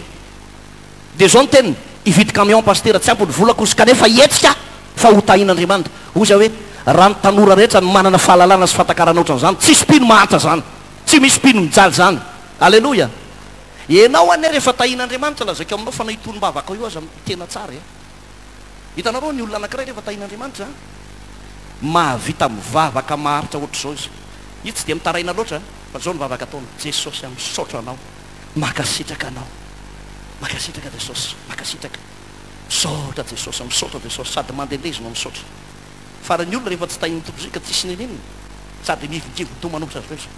Dia izao ny teniny, hividy camion Pasitera, tsy ampy ny volako ozy kanefa hihetsika aho fa ho tahin'Andriamanitra. Hoy aho hoe, raha ny tanora rehetra no manana fahalalana sy fahatakarana ohatran'izany, tsisy mpino mahantra izany, tsy misy mpino mijaly izany. Aleloia! Ianao anie rehefa tahin'Andriamanitra, lazaiko aminao fa na io tonom-bavakao io aza tena tsara e! Hitanareo ny olona anankiray rehefa tahin'Andriamanitra, mahavita mivavaka maharitra ohatr'izao izy. Izy tsy dia mitaraina loatra fa izao ny vavaka ataony, Jesosy a, misaotra Anao. Mankasitraka anao. Mankasitraka Jesosy. Mankasitraka. Misaotra Jesosy. Misaotra Jesosy. Sady mandehandeha izy no misaotra. Fa raha ny olona rehefa tsy tahin'ny Tompo zay ka tsisy n'inon'inona, sady mivongivon-doha manombotra azy ireo izy.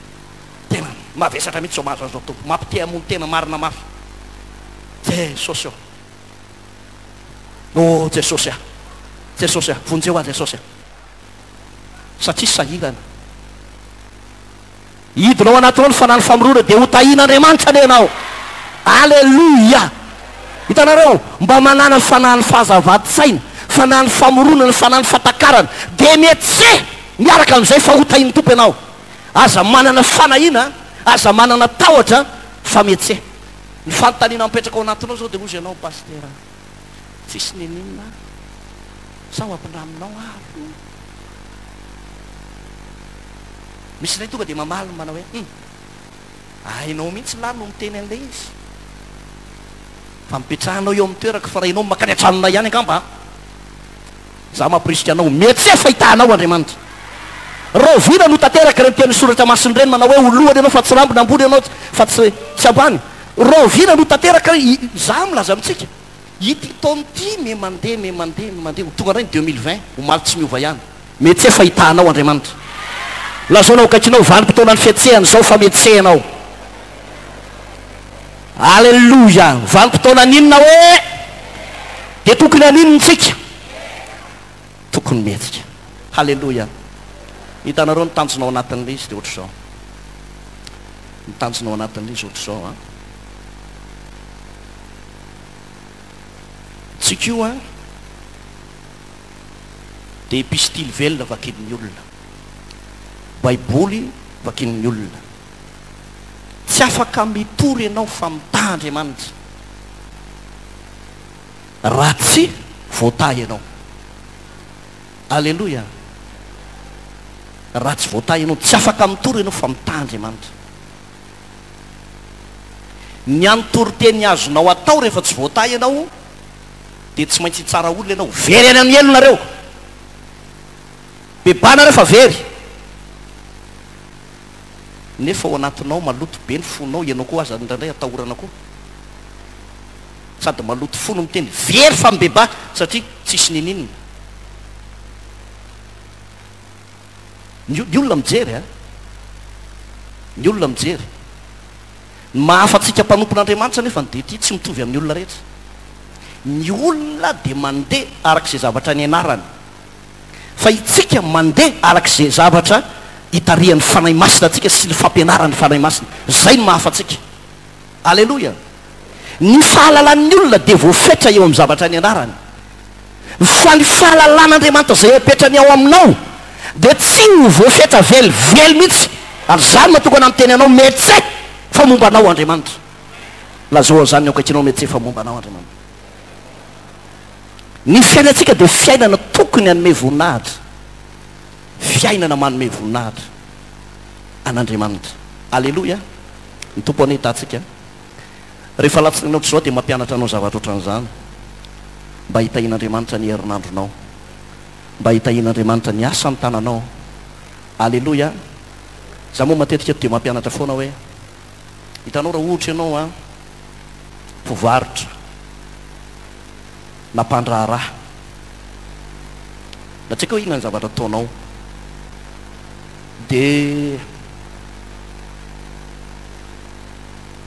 Tena mavesatra mihitsy izao mahazo an'izao Tompo. Mampite hamono tena marina mafy. Jesosy ô. Oh Jesosy a. Jesosy a. Vonjeo aho Jesosy a. Satria sahirana. Hidina ao anatinao ny fanahin'ny famorona dia ho tahian'Andriamanitra anie ianao. Aleloia! Hitanareo, mba manàna fanahin'ny fahazavan-tsaina, fanahin'ny famoronana, fanahin'ny fahatakarana, dia mihetseha miaraka amin'izay fa ho tahian'ny Tompo ianao. Aza manana fanahiana, aza manana tahotra fa mihetseha. Ny fanontaniana mipetraka ao anatinao izao dia hozy ianao, Pasitera, tsisy n'inon'inona aho, sao ampindraminao aho aloha. Misy indray tonga dia mamaly manao hoe, hum, hainao mihitsy lahy no miteny an'ilay izy. Fa mipetraha anao eo amin'ny toerako fa raha ianao makany an-tranonay ihany angamba an. Izaho mampirisika anao, mihetseha fa hitaha anao Andriamanitra. Rahoviana no tanteraka ireny tenin'ny Soratra Masina ireny manao hoe ho lohany ianao fa tsy rambony, ambony ianao fa tsy tsy ambany? Rahoviana no tanteraka izaho milaza amintsika, ity taona ity me mandeha me mandeha me mandeha, ho tonga indray ny 2020, omaly tsy miova ihany. Mihetseha fa hitaha anao Andriamanitra. Lazao ny ao akaikinao, vanim-potoanan'ny fihetsehana izao fa mihetseha ianao. Aleloia! Vanim-potoanan'ny inona hoe? Dia tokony haninona isika? Tokony mihetsika. Haleloia! Hitanareo ny tanjona ao anatin'ilay izy dia ohatr'izao. Ny tanjona ao anatin'ilay izy ohatr'izao an. Tsika io an, dia epistily velona vakin'ny olona. Baiboly vakin'ny olona. Tsy afaka mitory ianao fa mitaha Andriamanitra raha tsy voatahy ianao. Aleloia! Raha tsy voatahy ianao, tsy afaka mitory ianao fa mitaha Andriamanitra. Ny hany toriteny azonao atao rehefa tsy voatahy ianao dia tsy maintsy hitsara olona ianao. Very any amin'ny helo nareo. Bebaha nareo fa very. Nefa ao anatinao maloto be ny fonao, ianao koa aza indraindray atahorana koa. Sady maloto fo no miteny, very fa mibebaha satria tsisy ninininona. Ny ny olona mijery a! Ny olona mijery. Ny maha hafa antsika mpanompon'Andriamanitra anefa dia ity, tsy mitovy amin'ny olona rehetra. Ny olona dia mandeha araka izay zavatra nianarany. Fa itsika mandeha araka izay zavatra itarihan'ny Fanahy Masina antsika sy ny fampianaran'ny Fanahy Masina. Izay no mahafa antsika. Aleloia! Ny fahalalan'ny olona dia voafetra eo amin'ny zavatra nianarany. Fa ny fahalalan'Andriamanitra izay apetrany ao aminao dia tsy ho voafetra velively mihitsy. Ary izany no mahatonga anah miteny anao, Metse fa momba anao Andriamanitra. Lazao an'izany ny ao akaikinao, Metse fa momba anao Andriamanitra. Ny fiainantsika dia fiainana tokony hanome voninahitra, fiainana manome voninahitra an'Andriamanitra. Aleloia! Ny Tompo anie hitaha antsika. Rehefa alatsinainy ohatr'izao dia mampianatra anao zavatra ohatran'izany mba hitahian'Andriamanitra ny herinandronao, mba hitahian'Andriamanitra ny asan'ny tananao. Aleloia! Za moa matetika eto dia mampianatra foana hoe, hitanao raha ohatra ianao an, mpivarotra, na mpandraharaha, na tsy haiko hoe inona ny zavatra ataonao, dia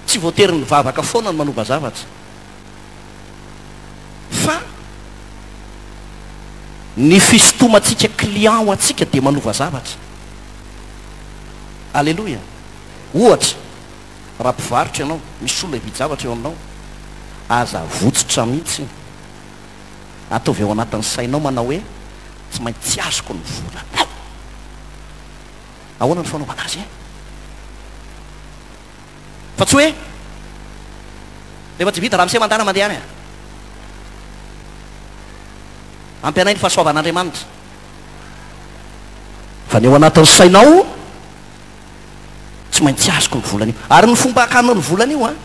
tsy voatery ny vavaka foana no manova zavatra, fa ny fisintomantsika client ho antsika dia manova zavatra. Aleloia! Ohatra. Raha mpivarotra ianao, misy olona hividy zavatra eo aminao, aza avotsotra mihitsy iny. Ataovy ao anatin'ny sainao manao hoe, tsy maintsy azoko ny volanao. Ahoana no fanaovana azy e? Fa tsy hoe, rehefa tsy vita ramose mandana mandeha any a. Ampy anay ny fahasoavan'Andriamanitra. Fa ny ao anatin'ny sainao, Tsy maintsy azoko ny volan'io. Ary ny fomba hakanao ny volan'io an,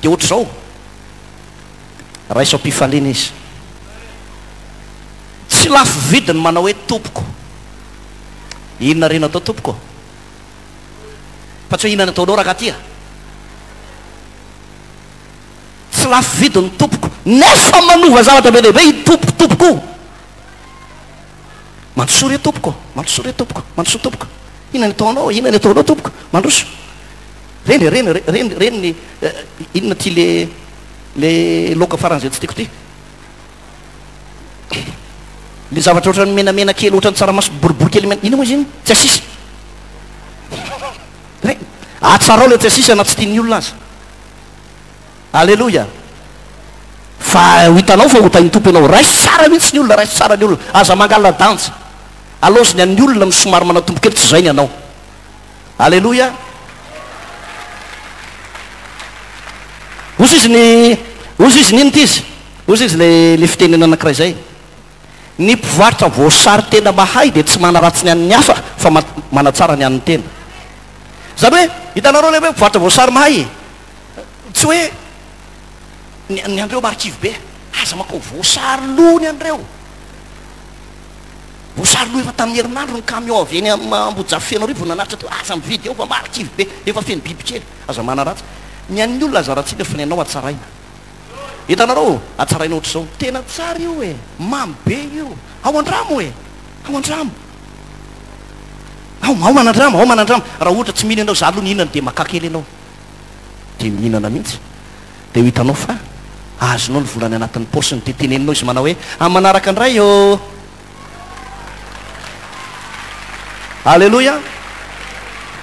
dia ohatr'izao, raiso am-pifaliana izy. Tsy lafo vidy ny manao hoe tompoko. Inona re no atao tompoko? Fa tsy hoe inona no ataonao rangahy ty a. Tsy lafo vidy ny tompoko, nefa manova zavatra be dia be io tompoko tompoko io. Mandrosoa re tompoko, mandrosoa re tompoko, mandrosoa tompoko. Inona ny ataonao, inona ny ataonao tompoko, mandroso. Reny, reny, reny, reny ny, inona ty le, le laoka faran'izay tsy tiako ty. Le zavatra ohatran'ny menamena kely, ohatran'ny tsaramaso boribory kely mena, inona moa izy iny? Tsiasisa. Reny, atsarao le tsiasisa na tsy tian'ny olona aza. Aleloia! Fa ho hitanao fa ho tahin'ny Tompo ianao. Raiso tsara mihitsy ny olona, raiso tsara ny olona. Aza mangala-danja. Alaozy ny an'ny olona no somary manatombo kely, tsy izay ny anao. Aleloia! Hozy izy ny, hozy izy ny inona ity izy? Hozy izy le, le fitenenana anankiray izay. Ny mpivarotra voasary tena mahay dia tsy manaratsy ny an'ny hafa fa manatsara ny an'ny tena. Izany hoe, hitanareo ilay hoe mpivarotra voasary mahay e? Tsy hoe ny, ny an'ireo marikivy be. Aza mankao voasary lo ny an'ireo. Voasary lo efa tamin'ny herinandro ny camion avy eny Ambohijafy Fenoarivo nanatitra teo. Aza mividy eo fa marikivy be, efa feno bibikely. Aza manaratsy. Ny an'ny olona aza ratsiana fa ny anao hatsaraina. Hitanareo? Hatsaraina ohatr'izao. Tena tsara io e! Mamy be io. Ao andramo e! Ao andramo. Ao, ao manandrama, ao manandrama. Raha ohatra tsy mino ianao, za aloha nihinana dia makà kely ianao. Dia mihinana mihitsy. Dia ho hitanao fa azonao ny volany anatin'ny paosiny. Dia teneninao izy manao hoe, amin'ny manaraka indray ô! Aleloia!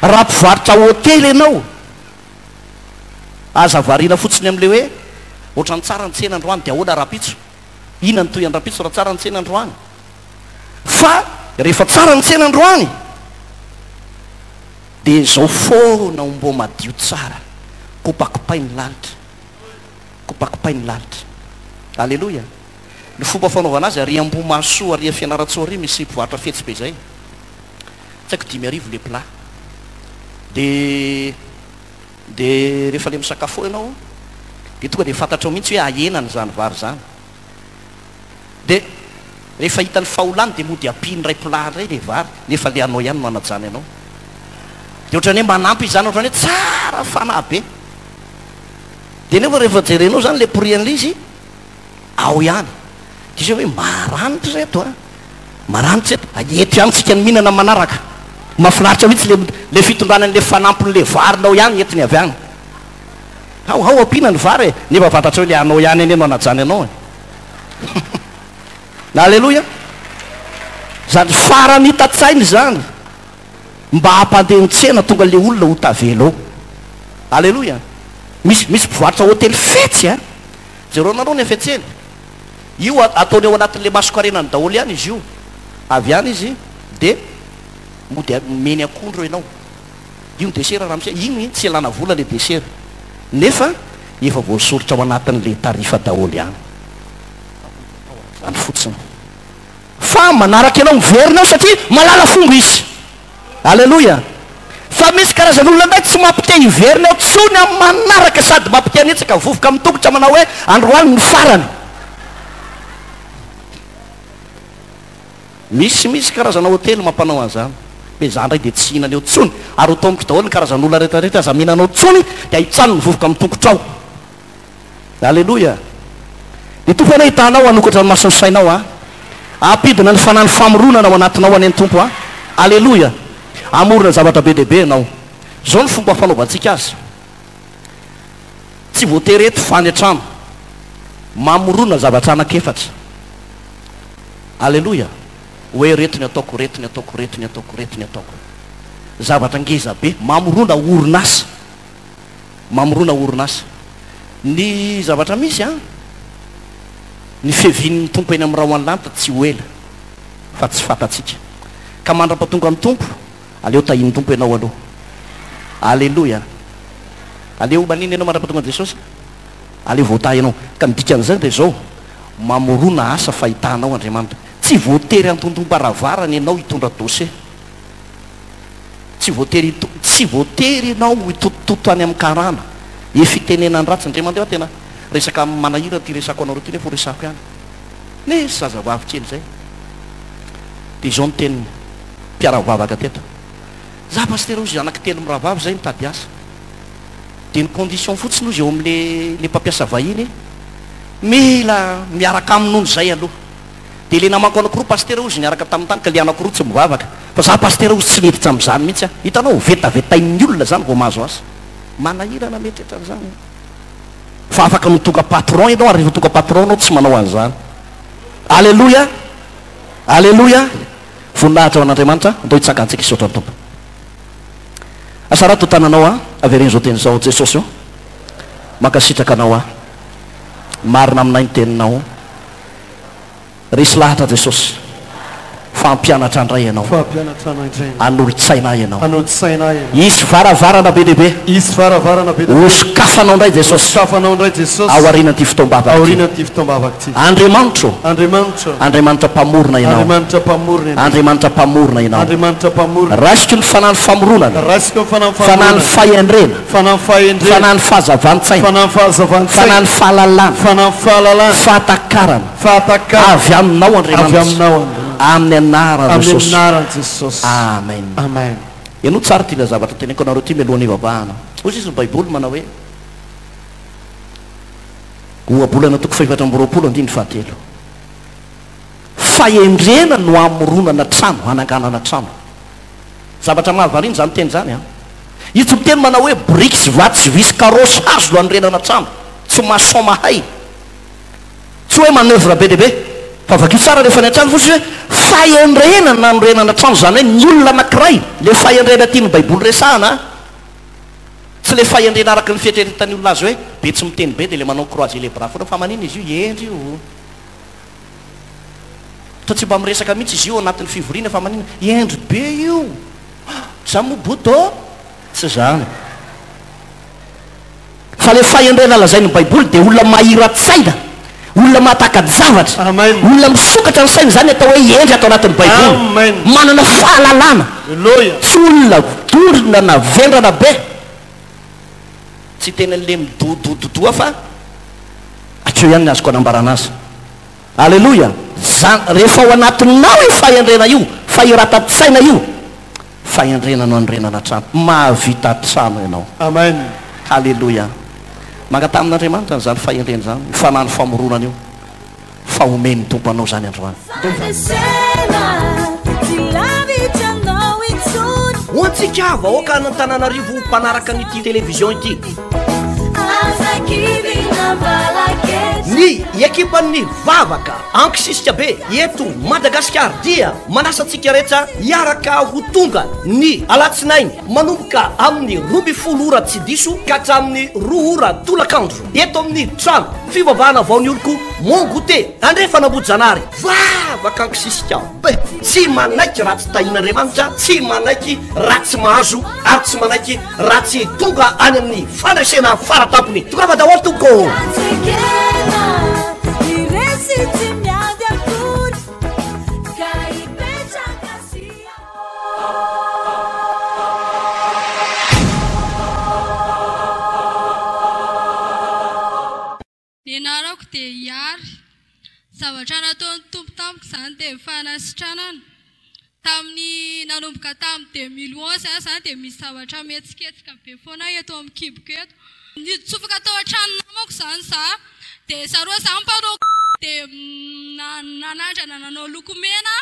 Raha mpivarotra hotely ianao, aza variana fotsiny amin'ilay hoe, ohatran'ny tsara ny tsena androany, dia ahoana rahampitso? Inona no tohiny rahampitso raha tsara ny tsena androany? Fa rehefa tsara ny tsena androany, dia izao foana ho mbô madio tsara, kopakopay ny lalitra, kopakopay ny lalitra. Aleloia! Ny fomba fanaovana azy ary Ambohimahasoa ary Fianarantsoa ary misy mpivarotra fetsy be zay. Tsy haiko 5000 le plat. De de rehefa le misakafo eo ianao de tonga de fantatrao mihitsy hoe ahenany izany vary izany. De rehefa hitany fa ho lany de mody ampiany iray plat indray le vary nefa le anao ihany no anajany anao. De ohatran'ny hoe manampy izy zany ohatran'ny hoe tsara fanahy be. De nefa rehefa jerenao zany le prix an'le izy Ao ihany. Dia izay hoe maranitra ireto a! Maranitra ireto. Eto ihany tsika no mihinana manaraka. Mahafinaritra mihitsy le le fitondrana an'le fanampin'le varinao ihany entiny avy any. Ao ao ampiana ny vary e! Nefa fantatrao hoe le anao ihany anie no anajany anao e! Aleloia! Zany faranita-tsaina izany mba hampandeha ny tsena tonga le olona ho tavela ao. Aleloia! Misy misy mpivarotra hotely fetsy a! Jereo nareo ny hafetseny. Io ataony ao anatin'le mason-karenany daholo ihany izy io. Avy any izy de mody omeny akondro ianao. Io ny desera ramose, iny tsy ialana vola le desera. Nefa efa voasoritra ao anatin'le tarifa daholo ihany. Zany fotsiny. Fa manaraka ianao miverina ao satria malala fomba izy. Aleloia! Fa misy karazan'olona indray tsy mampite hiverina eo tsony amin'ny manaraka sady mampite hanitsaka vovoka amin'ny tongotra manao hoe androany ny farany. Misy misy karazana hotely mampanao an'izany. Hoe za indray dia tsy hihinana eo tsony ary ho taomiko daholo ny karazan'olona rehetra rehetra aza mihinana ao tsony dia ahitsano ny vovoka amin'ny tongotrao. Aleloia! Ny Tompo anie hitaha anao hanokatra ny mason'ny sainao a! Hampidina ny fanahy ny famoronana ao anatinao anie ny Tompo a! Aleloia! Hamorona zavatra be dia be ianao. Izao ny fomba fanaovantsika azy. Tsy voatery eto fa any an-trano. Mamorona zavatra anankiefatra. Aleloia! Hoe reto ny ataoko, reto ny ataoko, reto ny ataoko, reto ny ataoko. Zavatra ngeza be. Mamorona orinasa. Mamorona orinasa. Ny zavatra misy an, ny fiavian'ny Tompo eny amin'ny rahon'ny lanitra tsy ho ela fa tsy fantatsika. Ka mandra-pahatonga ny Tompo, aleo tahian'ny Tompo ianao aloha. Aleloia. Aleo maninona ianao mandra-pahatonga an'i Jesosy? Aleo voatahy ianao. Ka ny dikan'izany dia izao, mamorona asa fahitanao Andriamanitra. Tsy voatery hantontom-baravarana ianao hitondra dossier. Tsy voatery hito, tsy voatery ianao hitotototo any amin'ny karana. E fitenenan-dratsy, indray mandeha aho tena resaka manahirana ity resako anareo ity nefa ho resako ihany. Nisy zazavavy kely izay. Dia izao ny teniny, mpiara-mivavaka teto. Za pasitera hozy anaky telo mirahavavy izay mitady asa. Dia ny condition fotsiny hozy eo amin'le le mpampiasa vahiny, mila miaraka aminy hono izay aloha. Dia le namako anakiroa pasitera hozy niaraka taminy tany ka le anakiroa tsy mivavaka. Fa za pasitera hozy tsy miditra amin'izany mihitsy aho. Hitanao, vetavetain'ny olona zany vao mahazo asa. Manahirana mieritreritra an'izany an. Fa afaka ny ho tonga patron ianao ary rehefa tonga patron ianao tsy manao an'izany. Aleloia! Aleloia! Voninahitra ho an'Andriamanitra. Andao hitsangantsika hisaotra ny Tompo. Asarato tananao aho, avereno izao teny izao, Jesosy ô, mankasitraka Anao aho. Marina aminay ny teninao. Resy lahatra Jesosy. Fa hampianatra indray ianao. Fa hampianatra anay indray ianao. Hanolo-tsaina ahy ianao. Hanolo-tsaina ahy ianao. Hisy varavarana be dia be. Hisy varavarana be dia be. Hosokafanao indray Jesosy. Hosokafanao indray Jesosy. Ao aorianan'ity fotoam-bavaka ity. Aorianan'ity fotoam-bavaka ity. Andriamanitro. Andriamanitro. Andriamanitra mpamorona ianao. Andriamanitra mpamorona ianao. Andriamanitra mpamorona ianao. Andriamanitra mpamorona. Raisiko ny fanahy famoronana. Raisiko ny fanahy famoronana. Fanahy fahendrena. Fanahy fahendrena. Fanahy fahazavan-tsaina. Fanahy fahazavan-tsaina. Fanahy fahalalana. Fanahy fahalalana. Fahatakarana. Fahatakarana. Avy aminao Andriamanitra. Avy aminao Andriamanitra. Amin'ny anaran'i Jesosy. Amin'ny anaran'i Jesosy. Amen. Amen. Henoy tsara ity ilay zavatra teneniko anareo ity mialohan'ny hivavahana. Hoy izy ny Baiboly manao hoe, Ohabolana toko fahefatra amby 20 andininy fahatelo. Fahendrena no hamoronana trano, hananganana trano. Zavatra mahavariana izany teny izany an. Io tsy miteny manao hoe biriky sy vato sy vy sy carreau sy hazo no hanorenana trano. Tsy maçon mahay. Tsy hoe manoeuvre be dia be. Fa vakio tsara rehefa any an-trano fotsiny hoe fahendrena no nanorenana trano, izany hoe ny olona anankiray, ilay fahendrena tian'ny baiboly resahana an, tsy ilay fahendrena araka ny fieritreretan'ny olona azy hoe be tsy miteny be dia ilay manao croiser les bras foana fa maninona izy io, hendry io. Toa tsy mba miresaka mihitsy izy io ao anatin'ny fivoriana fa maninona, hendry be io. Za moa boto? Tsy izany. Fa ilay fahendrena lazain'ny Baiboly dia olona mahira-tsaina, olona mahataka-javatra, Amen. olona misokatra ny sainy, izany atao hoe hendry ato anatin'ny Baiboly. Amen. Manana fahalalana. Aleloia. Tsy olona dorina na vendrana be. Tsy hiteny an'ilay midodododoa fa hatreo ihany ny azoko anambarana azy. Aleloia! Zany, rehefa ao anatinao io fahendrena io, fahiratan-tsaina io, fahendrena no anorenana trano. Mahavita trano ianao. Amen. Haleloia! Mangataha amin'Andriamanitra an'izany fahendrena izany, io fanahin'ny famoronana io, fa omen'ny Tompo anao izany androany. Fandresena, tsy lavitra anao intsony. Ho antsika vahoaka an'Antananarivo mpanaraka an'ity télévision ity. Aza kivina valakely. Ny ekipan'ny vavaka ankisisika be eto Madagasikara dia manasa antsika rehetra hiaraka ho tonga ny alatsinainy manomboka amin'ny 12 ora tsy diso ka hatramin'ny 2 ora tolakandro eto amin'ny trano fivavahana vao ny oloko Mont Goûter Andrefan'Ambohijanahary. Vavaka ankisisika be, tsy manaiky raha tsy tahian'Andriamanitra, tsy manaiky raha tsy mahazo ary tsy manaiky raha tsy tonga any amin'ny fandresena faratampony. Tongava daholo tompoko ô! Tsy ekena, ny resy tsy miady akory, ka hipetraka sy Ny anarako dia Hiary. Zavatra nataon'ny Tompo tamiko izany dia ny fanasitranana. Tamin'ny nanomboka tamin'ny 2011 aho izany dia misy zavatra mihetsiketsika be foana eto amin'ny kiboko eto. Nitsofoka tao an-trano namako izany za dia zareo izany mpanao dia nanandrana nanao lokomena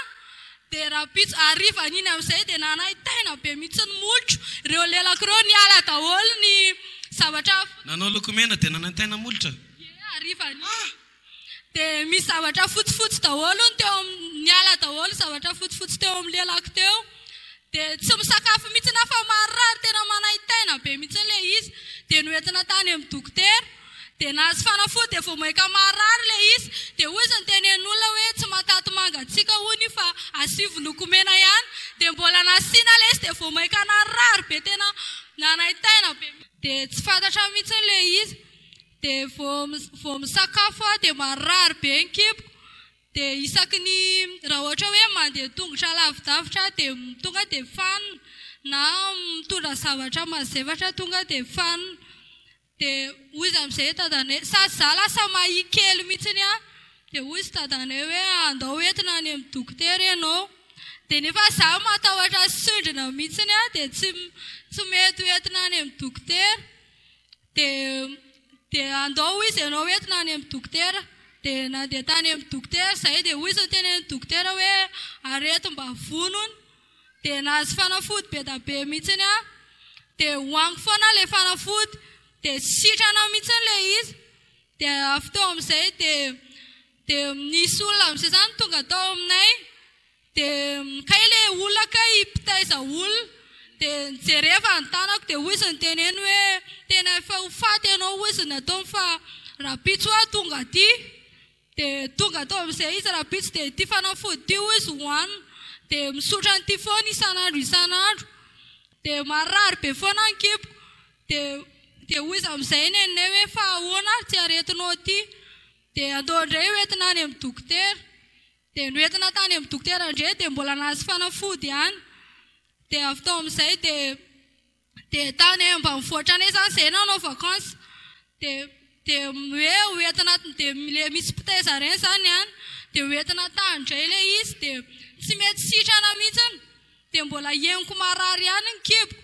dia rahampitso harivan'iny amin'izay dia nanaintaina be mihitsy ny molotro. Ireo lelako ireo niala daholo ny zavatra. Nanao lokomena dia nanaintaina molotra? Ie, harivan'iny. Dia misy zavatra fotsifotsy daholo ny teo amin'ny, niala daholo zavatra fotsifotsy teo amin'ny lelako teo. Dia tsy misakafo mihitsy aho fa marary tena manaintaina be mihitsy ilay izy. Dia noentina tany amin'ny dokotera. Dia nahazo fanafody dia vao mainka marary ilay izy. Dia hoy izy nitenenin'olona hoe tsy mahataty mangatsiaka hono io fa asivo lokomena ihany. Dia mbola nasiana ilay izy dia vao mainka narary be tena nanaintaina be. Dia tsy fantatra mihitsy ilay izy. Dia vao vao misakafo aho dia marary be ny kiboko. Dia isaky ny raha ohatra hoe mandeha tongotra lavidavitra aho dia tonga dia fanina na mitondra zavatra mazefatra tonga dia fanina. Dia hoy izy amin'izay dadanay, sady za lasa mahia kely mihitsiny aho. Dia hoy izy dadanay hoe andao entina any amin'ny dokotera ianao. Dia nefa za matahotra sindrina mihitsiny aho dia tsy tsy mety ho entina any amin'ny dokotera. Dia dia andao hoy izy ianao entina any amin'ny dokotera. Dia nandeha tany amin'ny dokotera izahay dia hoy izy notenenin'ny dokotera hoe aretim-bavony hono. Dia nahazo fanafody be da be mihitsiny aho. Dia hohaniko foana ilay fanafody. Dia sitrana mihitsiny ilay izy. Dia avy teo amin'izay dia dia nisy olona amin'izay izany tonga tao aminay. Dia kay ilay olona kay mpitaiza olona. Dia nijereva ny tanako dia hoy izy niteneny hoe tena efa ho faty ianao hoy izy nataony fa rahampitso aho tonga aty. Dia tonga tao amin'izay izy rahampitso dia ity fanafody ity hoy izy hohanina. Dia misotra an'ity foana isan'andro isan'andro. Dia marary be foana ny kiboko. Dia dia hoy izy amin'izay neninay hoe fa ahoana ary ity aretinao ity? Dia andao indray hoentina any amin'ny dokotera. Dia noentina tany amin'ny dokotera indray dia mbola nahazo fanafody ihany. Dia avy tao amin'izay dia dia tany ambanivohitra any izany izay nanao vacances. Dia dia hoe hoentina dia le misy mpitaiza ireny izany any. Dia hoentina tany indray ilay izy dia tsy mety sitrana mihitsiny. Dia mbola henoko marary ihany ny kiboko.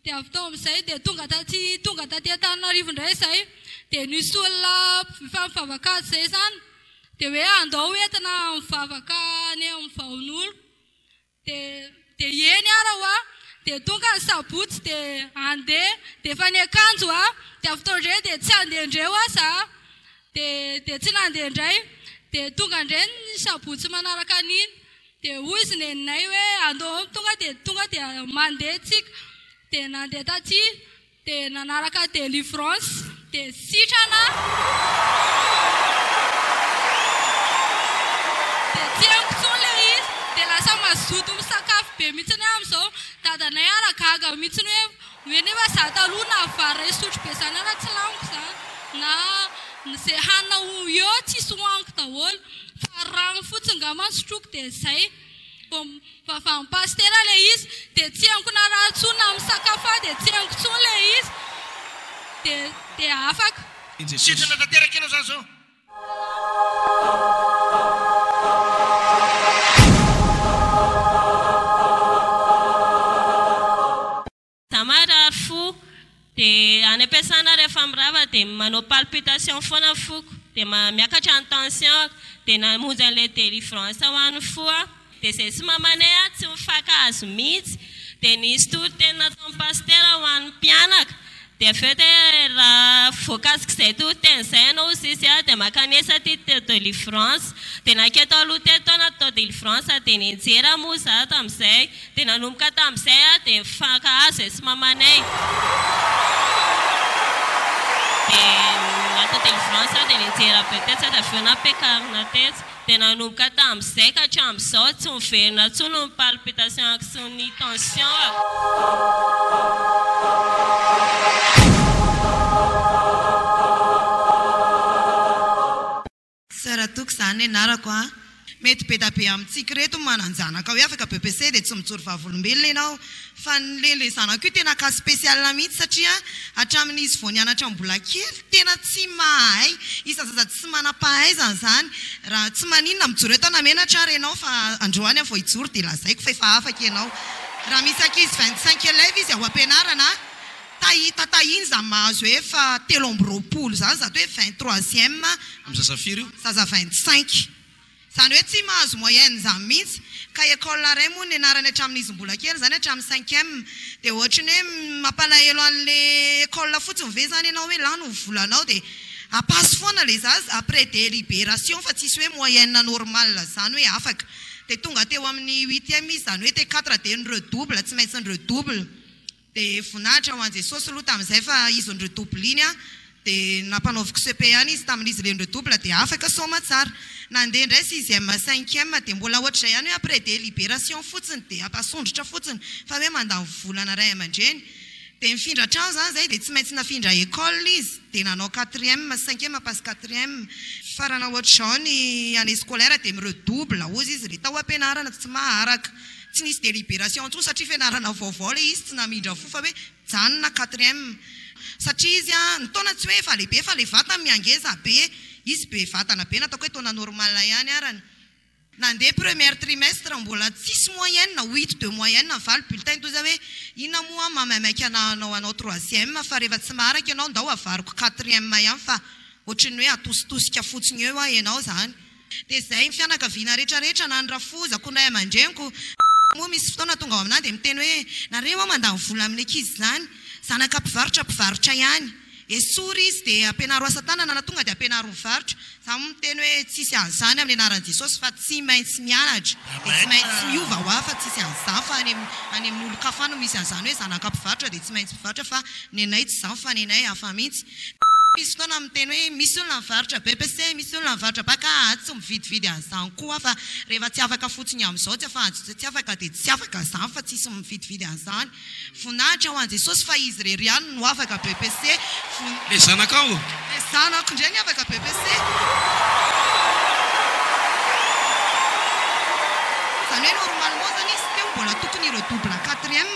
Dia avy tao amin'izay dia tonga taty tonga taty Antananarivo indray izay dia nisy olona efa mivavaka azy izay izany dia hoe andao hoentina mivavaka any amin'ny vaon'olo dia dia eny ara hoa dia tonga ny sabotsy dia andeha dia efa niakanjo aho dia avy tao indray dia tsy andeha indray hoa za dia dia tsy nandeha indray dia tonga indray ny sabotsy manaraka an'iny Dia hoy izy neninay hoe andao tonga dia tonga dia mandeha tsika. Dia nandeha taty dia nanaraka délivrance dia sitrana dia tsy henoko intsony ilay izy dia lasa mazoto misakafo be mihitsy aho amin'izao. Dadanay ara gaga mihitsy hoe hoe nefa za taloha na vary iray sotro be zany ara tsy laniko zany na izay hanina ho eo tsisy hohaniko daholo. Fa rano fotsiny ngamba no sotroiko dia zay. Vao mivavahan'i pasitera ilay izy dia tsy henoko narary intsony na misakafo aho dia tsy henoko intsony ilay izy dia dia afaka. Sitrana tanteraka ianao zany zao. Za marary fo de any ampiasana rehefa mirava de manao palpitation foana ny foko de miakatra ny tension de namonjy an'ilay délivrance ho an'ny fo aho de zay sy mamanay aho tsy mifankahazo mihitsy de nisy toriteny nataon'i pasitera ho an'ny mpianaka de avy eo de raha voakasik'izay toriteny izay ianao hozy izy de mankanesa aty délivrance de naketo aloha teto aho natao délivrance de nianjera moa za tamin'izay Dia nanomboka tamin'izay aho dia nifankahazo izay sy mamanay. Dia natao délivrance aho dia nianjera be tetsy aho dia avy eo nampiakarina tetsy. Dia nanomboka tamin'izay ka hatramin'izao tsy miverina intsony ny palpitation-ko sy ny tension-ako. Sœur Toky zany ny anarako a! Mety be da be amintsika ireto ny manan-janaka hoe afaka BEPC dia tsy mijoro vavolombelona ianao fa ny le le zanako io tena cas spécial mihitsy satria hatramin'izy vao nianatra mbola kely tena tsy mahay isan'ny zaza tsy manam-pahaizana izany raha tsy maninona mijoro eto aho na menatra ary ianao fa androany aho vao hijoro dia lazaiko fa efa afaka ianao raha misy ankizy 25 élèves izy ao am-pianarana Tahita tahiny zany mahazo hoe efa 23 zany zato hoe vingt troisième. Amin'ny zaza firy io? Zaza 25. Zany hoe tsy mahazo moyenne zany mihitsy. Ka école iray moa nianarany hatramin'izy mbola kely zany hatramin'ny cinquième. Dia ohatry ny hoe mampalahelo an'le école fotsiny ve zany ianao hoe lany ny volanao dia apaso foana le zaza après délibération fa tsisy hoe moyenne normale zany hoe afaka. Dia tonga teo amin'ny huitième izy zany hoe T4 dia ni-redouble tsy maintsy ni-redouble. Dia voninahitra ho an'i Jesosy aloha tamin'izay fa izy ni-redouble iny an, dia nampanaoviko cepe ihany izy tamin'izy ilay ni-redouble dia afaka soamatsara. Nandeha indray sixième, cinquième dia mbola ohatr'izay ihany hoe après délibération fotsiny dia ampasondrotra fotsiny fa hoe mandany volana ray aman-dreny. Dia nifindra trano izany izay dia tsy maintsy nafindra école izy dia nanao quatrième, cinquième passe quatrième. Farana ohatr'izao ny année scolaire dia mi-redouble hozy izy ilay tao am-pianarana tsy maharaka. Tsy nisy délibération intsony satria fianarana vaovao ilay izy, tsy namindra fo fa hoe mijanona quatrième. Satria izy an, ny taona tsy hoe efa lehibe fa ilay vatany mihangeza be, izy be vatana be nataoko hoe taona normal ihany arany. Nandeha première trimestre mbola tsisy moyenne, huit de moyenne ny valo bulletin toy izay hoe inona moa an mahamaimaika anah hanao anao troisième fa rehefa tsy maharaka ianao ndao avariko quatrième ihany fa ohatrin'ny hoe atositosika fotsiny eo aho ianao izany. Dia izay ny fianakaviana rehetra rehetra na ny rafozako, ny ray aman-dreniko moa misy fotoana tonga ao aminà dia miteny hoe nareo an mandany vola amin'ny ankizy izany, zanaka mpivarotra mpivarotra ihany, esory izy dia ampianaro asa tanana na tonga dia ampianaro mivarotra, za moa miteny hoe tsisy an'izany amin'ny anaran'i Jesosy fa tsy maintsy mianatra dia tsy maintsy miova hoa fa tsisy an'izany fa any any amin'ny olon-kafa no misy an'izany hoe zanaka mpivarotra dia tsy maintsy mpivarotra fa ny anay tsy izany fa ny anay hafa mihitsy. Misy fotoana miteny hoe misy olona mivarotra BEPC, misy olona mivarotra bac, aa tsy mividividy an'izany koa aho fa rehefa tsy afaka fotsiny amin'izao tsy afa tsy afaka dia tsy afaka izany fa tsisy mividividy an'izany. Voninahitra ho an'i Jesosy fa Izy irery ihany no afaka BEPC. Von. Le zanakao? Le zanako indray ny afaka BEPC. Izany hoe normalement izany izy teo mbola tokony hi-redouble quatrième.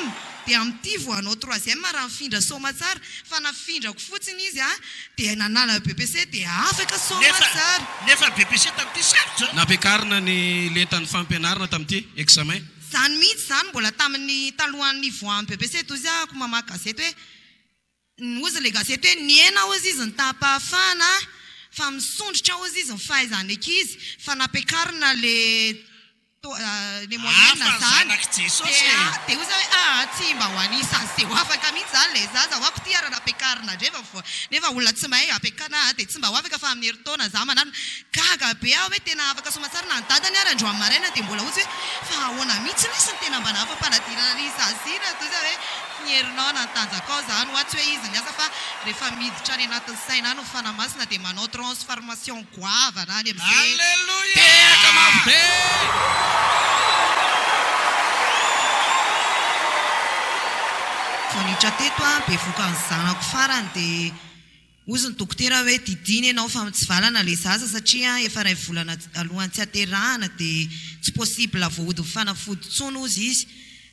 Dia amin'ity vao hanao troisième raha mifindra soamatsara fa nafindrako fotsiny izy a dia nanala BEPC dia afaka soamatsara. Nefa BEPC tamin'ity sarotra. Nampiakarina ny lentan'ny fampianarana tamin'ity examen. Izany mihitsy izany mbola tamin'ny talohan'ny nivoahan'ny BEPC toa izy ahako mamaky gazety hoe Hozy ilay gazety hoe nihena hozy izy ny taham-pahafahana fa misondrotra hozy izy ny fahaizan'ny ankizy fa nampiakarina le le moyenne Hafa ny zany zanak'i Jesosy dia e! dia hozy aho hoe aa tsy mba ho anisan'ny izay ho afaka mihitsy izany ilay zaza ho ako ity ary nampiakarina indray fa voa nefa olona tsy mahay ampiakarina dia tsy mba ho afaka fa amin'ny herintaona za manarina gaga be aho hoe tena afaka soamatsara na ny dadany ary androany maraina dia mbola hozy hoe fa ahoana mihitsy lesy ny tena mba nahafa-panadinana an'iny zaza iny dia hozy aho hoe Ny herinao na ny tanjakao zany hoa tsy hoe izy niasa fa rehefa miditra any anatin'ny saina any ny fanahy masina dia manao transformation goavana any amizay Alléluia! Tehaka mafy be! Vao niditra teto aho bevoka ny zanako farany dia hozy ny dokotera hoe didiana ianao fa mitsivalana ilay zaza satria efa iray volana alohan'ny tsy haterahana dia tsy possible voahodin'ny fanafody intsony hozy izy.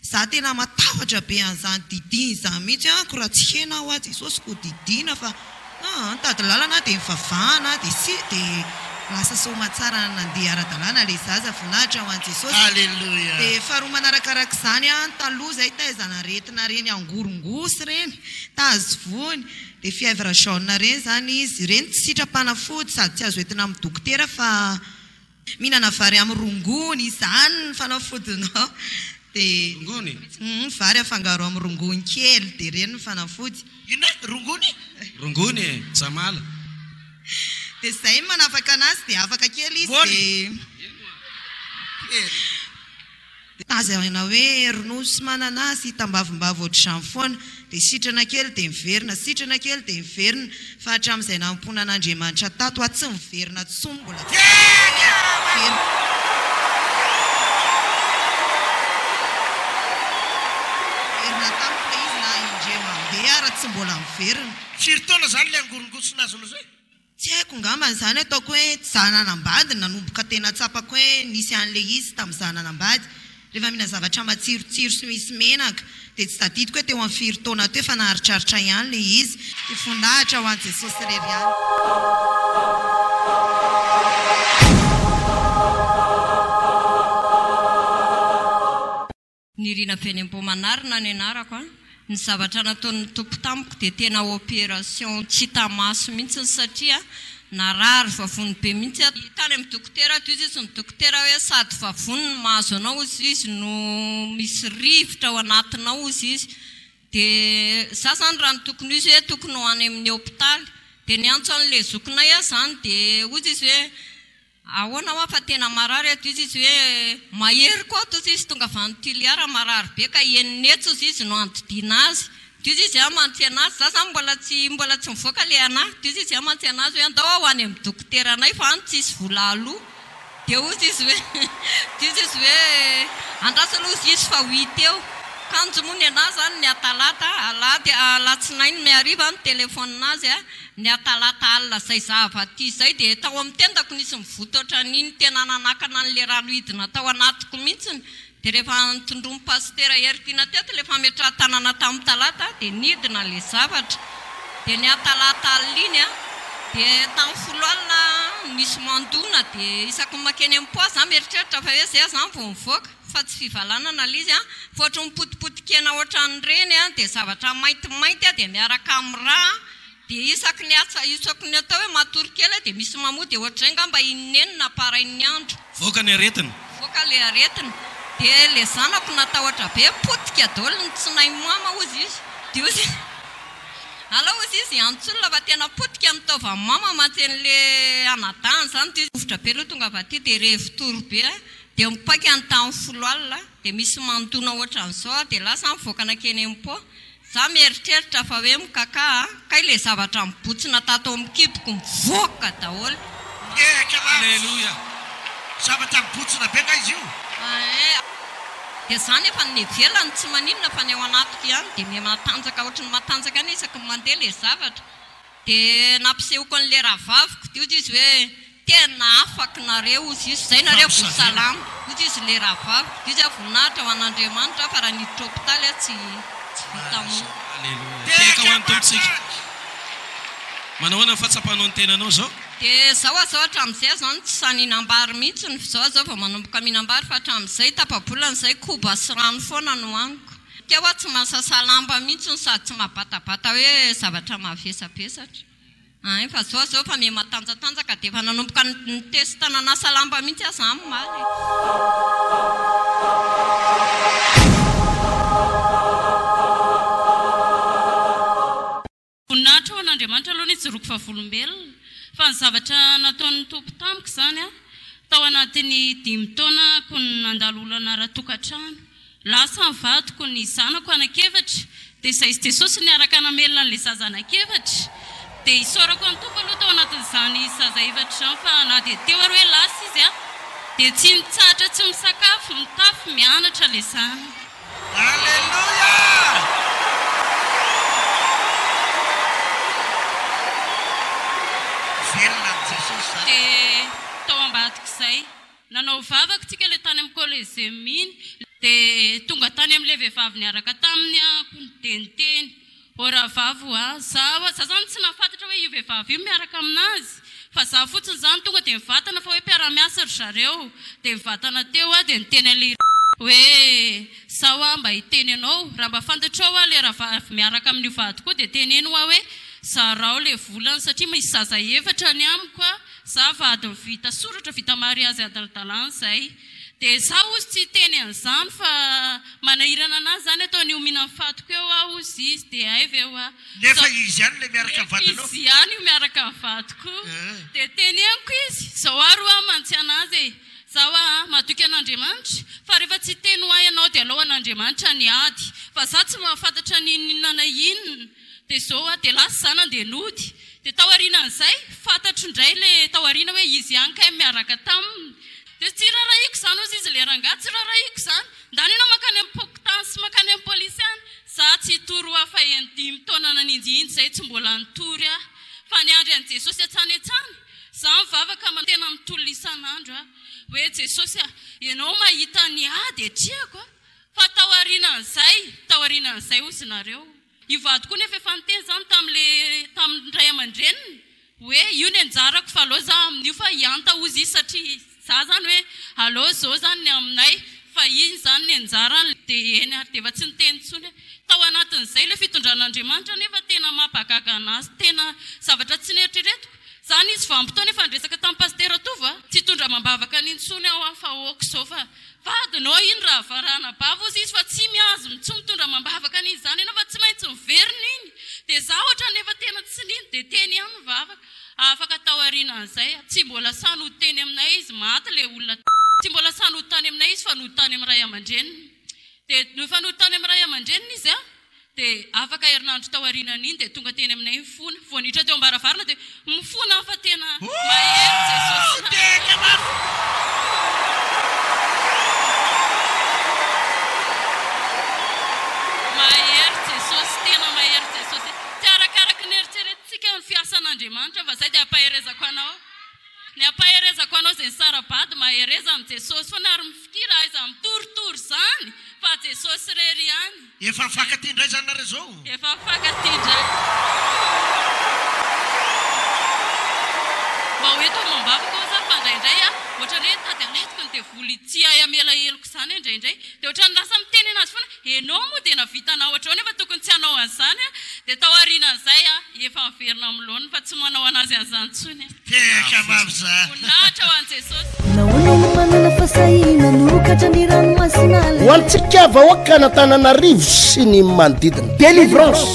Za tena matahotra be an'izany didiana izany mihitsy amiko raha tsy hena aho Jesosy ko didiana fa aa nitady lalana aho dia nivavahana aho dia si dia lasa soamatsara nandeha ara-dalàna ilay zaza voninahitra ho an'i Jesosy. Alléluia. Dia faharoa manarakarak'izany an, taloha izay taizana aretina ireny angorongosy ireny, tazo vony, dia fièvre jaune ireny izany izy, ireny tsy sitram-panafody sady tsy azo entina amin'ny dokotera fa mihinana vary amin'ny rongony, izany ny fanafodinao, dia Rongony? Hum, vary afangaro amin'ny rongony kely, dia ireny ny fanafody. Inona e? Rongony? Rongony e, jamala. Dia izay no manafaka anazy, dia afaka kely izy Môly. dia. Tazanina hoe ronono sy mananasy, tambavimbavy ohatr'izany foana, dia sitrana kely dia miverina, sitrana kely dia miverina, fa hatramin'izay nanompoana an'Andriamanitra tato aho tsy miverina intsony mbola tsy miverina. Miverina tamiko ilay izy na indray mandeha ary tsy mbola miverina. Firy taona izany ilay angorongotsy nazonao izay? Tsy haiko ngambany izany ataoko hoe za nanambady nanomboka tena tsapako hoe nisy an'le izy tamin'ny za nanambady rehefa mihina zavatra matsirotsiro sy misy menaka dia tsy tadidiko hoe teo amin'ny firy taona teo fa naharitraritra ihany le izy. Dia voninahitra ho an'i Jesosy irery ihany. Nirina avy any Ambohimanarina ny anarako an. Ny zavatra nataon'ny Tompo tamiko dia tena opération tsy hita maso mihitsy satria narary vavony be mihitsy aho. Tany amin'ny dokotera ato izy, ny dokotera hoe sady vavony no mahazo anao hozy izy no misy rivotra ao anatinao hozy izy. Dia za zany raha ny tokony ho izy hoe tokony ho any amin'ny hopitaly. Dia niantso an'ilay zokinay aho izany dia hozy izy hoe Ahoana hoa fa tena marary ato izy izy hoe mahery koa ato izy izy tonga avy any Toliara marary be ka enina hetsy ozy izy no andidiana azy de ozy izy aho mantsy anazy za zany mbola tsy mbola tsy mivoaka le anahy de ozy izy aho mantsy anazy hoe andao aho any amin'ny dokoteranay fa any tsisy vola aloa de ozy izy hoe de ozy izy hoe andraso aloha ozy izy fa ho hita eo kanjo moa ny anahy zany ny atalata alahady alatsinainy ny hariva ny telephone azy a Ny atalata alina izay zava-ty izay dia tao amin'ny tendako nisy mivoto ohatran'iny tena nanakana an'ilay rano hidina tao anatiko mihitsiny dia rehefa notondroin'i Pasitera Heritiana teto ilay fametrahan-tanana tamin'ny talata dia nidina ilay zavatra dia ny atalata alina iny dia tamin'ny folo alina nisy mandona dia isaky ny mankeny amin'ny poids za mieritreritra fa hoe zay aho zany vao mivoaka fa tsy fivalanana ilay izy an fa ohatran'ny potipotin-kena ohatran'ireny an dia zavatra maintimainty an dia miaraka amin'ny rà Dia isaky ny asa, isaky ny atao hoe matory kely aho dia misy mamoa dia ohatr'izay angamba iny neny namparain'ny andro. Voaka ny aretina. Voaka ilay aretina. Dia ilay zanako natahotra be, potika daholo ny tsinay mama hozy izy. Dia hozy alao hozy izy hiantso olona fa tena potika ny taovan'i mama mantsy an'ilay anadahiny izany. Dia rovitra be aloha tonga avy aty dia revo tory be aho. Dia mipaika ny tamin'ny folo alina dia misy mandona ohatran'izao aho dia lasa aho nivoaka nankeny am-pò. Za mieritreritra fa hoe mikakà a, kay le zavatra mibotsina tato amin'ny kiboko mivoaka daholo. Miehaka mafy. Aleloia. Zavatra mibotsina be nga izy io? Ee. Dia za nefa ny ivelany tsy maninona fa ny ao anatiko ihany dia miha matanjaka ohatry ny matanjaka ihany isaky ny mandeha le zavatra. Dia nampisehoko an'ilay rahavaviko dia hozy izy hoe tena afaka nareo hozy izy, zay nareo vao salama hozy izy ilay rahavaviko, dia izy aho voninahitra ho an'Andriamanitra fa raha niditra hopitaly aho tsy tsy vita moa. Aleloia. Tehaka ho an'ny Tompontsika. Manao ahoana ny fahatsapanao ny tenanao izao? Dia zao aho zao hatramin'izay aho zany tsy sahy nihinam-bary mihitsy, fa zao aho zao vao manomboka mihinam-bary fa hatramin'izay tapa-bolana izay koba sy rano foana no haniko. Teo aho tsy mahasasa lamba mihitsy no sady tsy mahabatabata hoe zavatra mavesabesatra. Ein fa zao zao efa miha matanjatanjaka dia efa nanomboka ni-test nanasa lamba mihitsy aho za omaly e. Voninahitra ho an'Andriamanitra aloha ny hijoroako vavolombelona fa ny zavatra nataon'ny Tompo tamiko izany an, tao anatin'ny dimy taona ako no nandalo olana ara-tokantrano, lasa ny vadiko, ny zanako anak'efatra, dia izay sy Jesosy niaraka namelona an'ilay zaza anak'efatra, dia isaorako an'ny Tompo aloha tao anatin'izany zaza efatra izany fa na dia teo ary hoe lasa izy an, dia tsy nitsahatra tsy misakafo, mitafy, mianatra ilay zanako. Aleloia! Velona an'i Jesosy zany. Dia tao ambadik'izay, nanao vavaka tsika ilay tany amin'ny Coliseum iny, dia tonga tany amin'ilay vehivavy niaraka taminy aho dia niteny, Ô rahavavy oa, za oa, za zany tsy nahafantatra hoe io vehivavy io miaraka aminazy, fa za fotsiny zany tonga dia nivatana fa hoe mpiara-miasa ry zareo, dia nivatana teo aho dia niteny an'ilay hoe za oa mba hiteny anao, raha mba fantatrao oa ilay rahavavy miaraka amin'io vadiko io dia teneno oa hoe zarao ilay volany satria misy zaza efatra any amiko a, za vadiny vita soratra vita mariazy adaladalana izay. Dia za ozy tsy hiteny an'izany fa manahirana anazy zany ataony io mihinan'ny fatiko eo aho ozy izy dia hay ve hoa Nefa izy ihany ilay miaraka amin'ny vadinao. Nefa izy ihany io miaraka amin'ny vadiko io. Dia teneniko izy, zao ary hoa mantsy anazy e, za hoa a, matoky an'Andriamanitra fa rehefa tsy hiteny hoa ianao dia alao an'Andriamanitra ny ady fa za tsy mahafantatra n'inon'inona na inona. Dia zao hoa dia lasa za nandeha nody. Dia tao aorianan'izay, fantatro indray ilay tao aoriana hoe izy ihany kay miaraka taminy. Dia tsy rarahiko izany hozy izy ilay rangahy, tsy rarahiko izany. Ndana ianao mankany amin'ny pokontany sy mankany amin'ny polisy any. Za tsy hitory hoa fa eny dimy taona naninjihinjy izay tsy mbola nitory aho. Fa niandry an'i Jesosy hatrany hatrany. Za mivavaka tena mitolona isan'andro aho. Hoe Jesosy a, ianao mahita ny ady atrehako a. Fa tao aorianan'izay, tao aorianan'izay hozy nareo. Io vadiko io nefa efa niteny zany tamle tamin'ny ray aman-dreniny hoe io ny anjarako fa aleo za amin'io fa hianta hozy izy satria za zany hoe aleo zao zany ny aminay fa iny zany ny anjarany de eny ary de efa tsy niteny intsony aho. Tao anatin'izay le fitondran'Andriamanitra nefa tena mampagaga anazy tena zavatra tsy neritreretiko zany izy vanim-potoana efa niresaka tamin'i Pasitera Tovo a, tsy hitondra amam-bavaka an'iny intsony aho fa ok zao fa Vadinao iny raha ranabavy ozy izy fa tsy mihazo tsy mitondra amam-bavaka an'iny izany ianao fa tsy maintsy miverina iny dia za ohatran'ny efa tena tsy nino dia teny ihany ny vavaka afaka tao aorianan'izay tsy mbola sahy nody teny aminay izy maty ilay olona tsy mbola sahy nody tany aminay izy fa nody tany amin'ny ray aman-dreniny dia rehefa nody tany amin'ny ray aman-dreniny izy a dia afaka herinandro tao aorianan'iny dia tonga teny aminay mifona vao niditra teo am-baravarana dia mifona aho fa tena mahery Jesosy Mahery Jesosy tena mahery Jesosy tsy arakaraky ny eritreretintsika ny fiasan'Andriamanitra fa izay dia ampaherezako anao Ny ampaherezako anao izay nisara-bady, mahereza amin'i Jesosy foana ary mifikira, aiza mitoritory izany fa Jesosy irery ihany. Efa mifankatia indray izany nareo izao? Efa mifankatia indray. Mba ho eto amam-bavaka ho'a za fa indraindray a, ohatran'ny hoe mitady hanetiko ny devoly tsy hay hamela heloka izany aho indraindray. Dia ohatran'ny lasa miteny anazy foana, enao moa dia nahavita anao ohatr'izao nefa tokony tsy hanao an'izany a. Dia tao aorianan'izay a, efa miverina amin'ny laoniny fa tsy manao anazy an'izany intsony a. Tehaka mafy za. Voninahitra ho an'i Jesosy. Nahoana no manana fahasahiana hanokatra ny ranomasina Ho antsika vahoakan'Antananarivo sy ny manodidina. Délivrance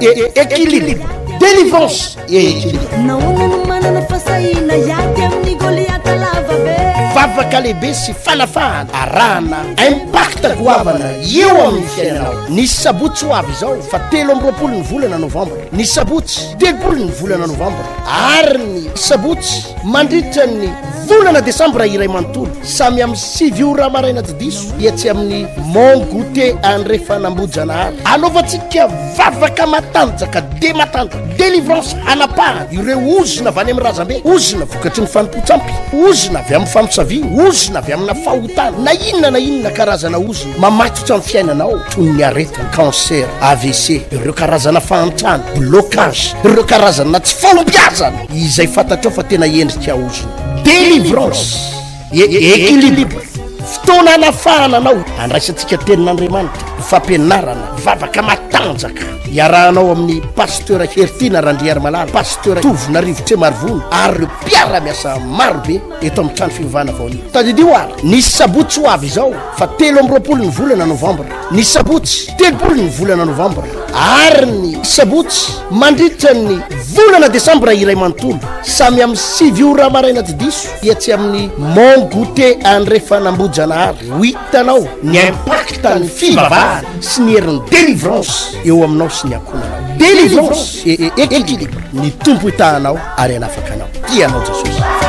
et équilibre. Délivrance et équilibre. Nahoana no manana fahasahiana hiady amin'ny Goliata lava be? Vavaka lehibe sy fanafahana arahana impact goavana eo amin'ny fiainanao. Ny sabotsy ho avy izao fa 23 ny volana novambra, ny sabotsy 30 ny volana novambra ary ny sabotsy mandritra ny volana desambra iray manontolo, samy amin'ny 9 ora maraina tsy diso, etsy amin'ny Mont Goûter Andrefan'Ambohijanahary. Anaovantsika vavaka matanjaka dia matanjaka, délivrance hanapahana ireo ozona avy any amin'ny razambe, ozona vokatry ny fanompoan-tsampy, ozona avy amin'ny famosaviana, ozona avy amina fahotana, na inona na inona karazana ozona mamatotra ny fiainanao, toy ny aretina, cancer, AVC, ireo karazana fahantrana, blocage, ireo karazana tsy fahombiazana izay fantatrao fa tena endrika ozona. Délivrance et équilibre. Fotoana hanafahana anao, handraisantsika tenin'Andriamanitra, fampianarana, vavaka matanjaka. Iarahanao amin'ny Pasteur Heritiana Randriarimalala, Pasteur Tovonarivo Tremarivony ary ireo mpiara-miasa marobe eto amin'ny trano fivavahana Vaonia. Tadidio ary, ny sabotsy ho avy izao fa 23 ny volana novambra, ny sabotsy 30 ny volana novambra ary ny sabotsy mandritra ny volana desambra iray manontolo, samy amin'ny 9 ora maraina tsy diso, etsy amin'ny Mont Goûter Andrefan'Ambohijanahary. Ho hitanao ny impact ny fivavahana sy ny herin'ny délivrance eo aminao sy ny ankohonanao. Délivrance et équilibre. Ny Tompo hitaha anao ary hanafaka anao. Tia anao Jesosy.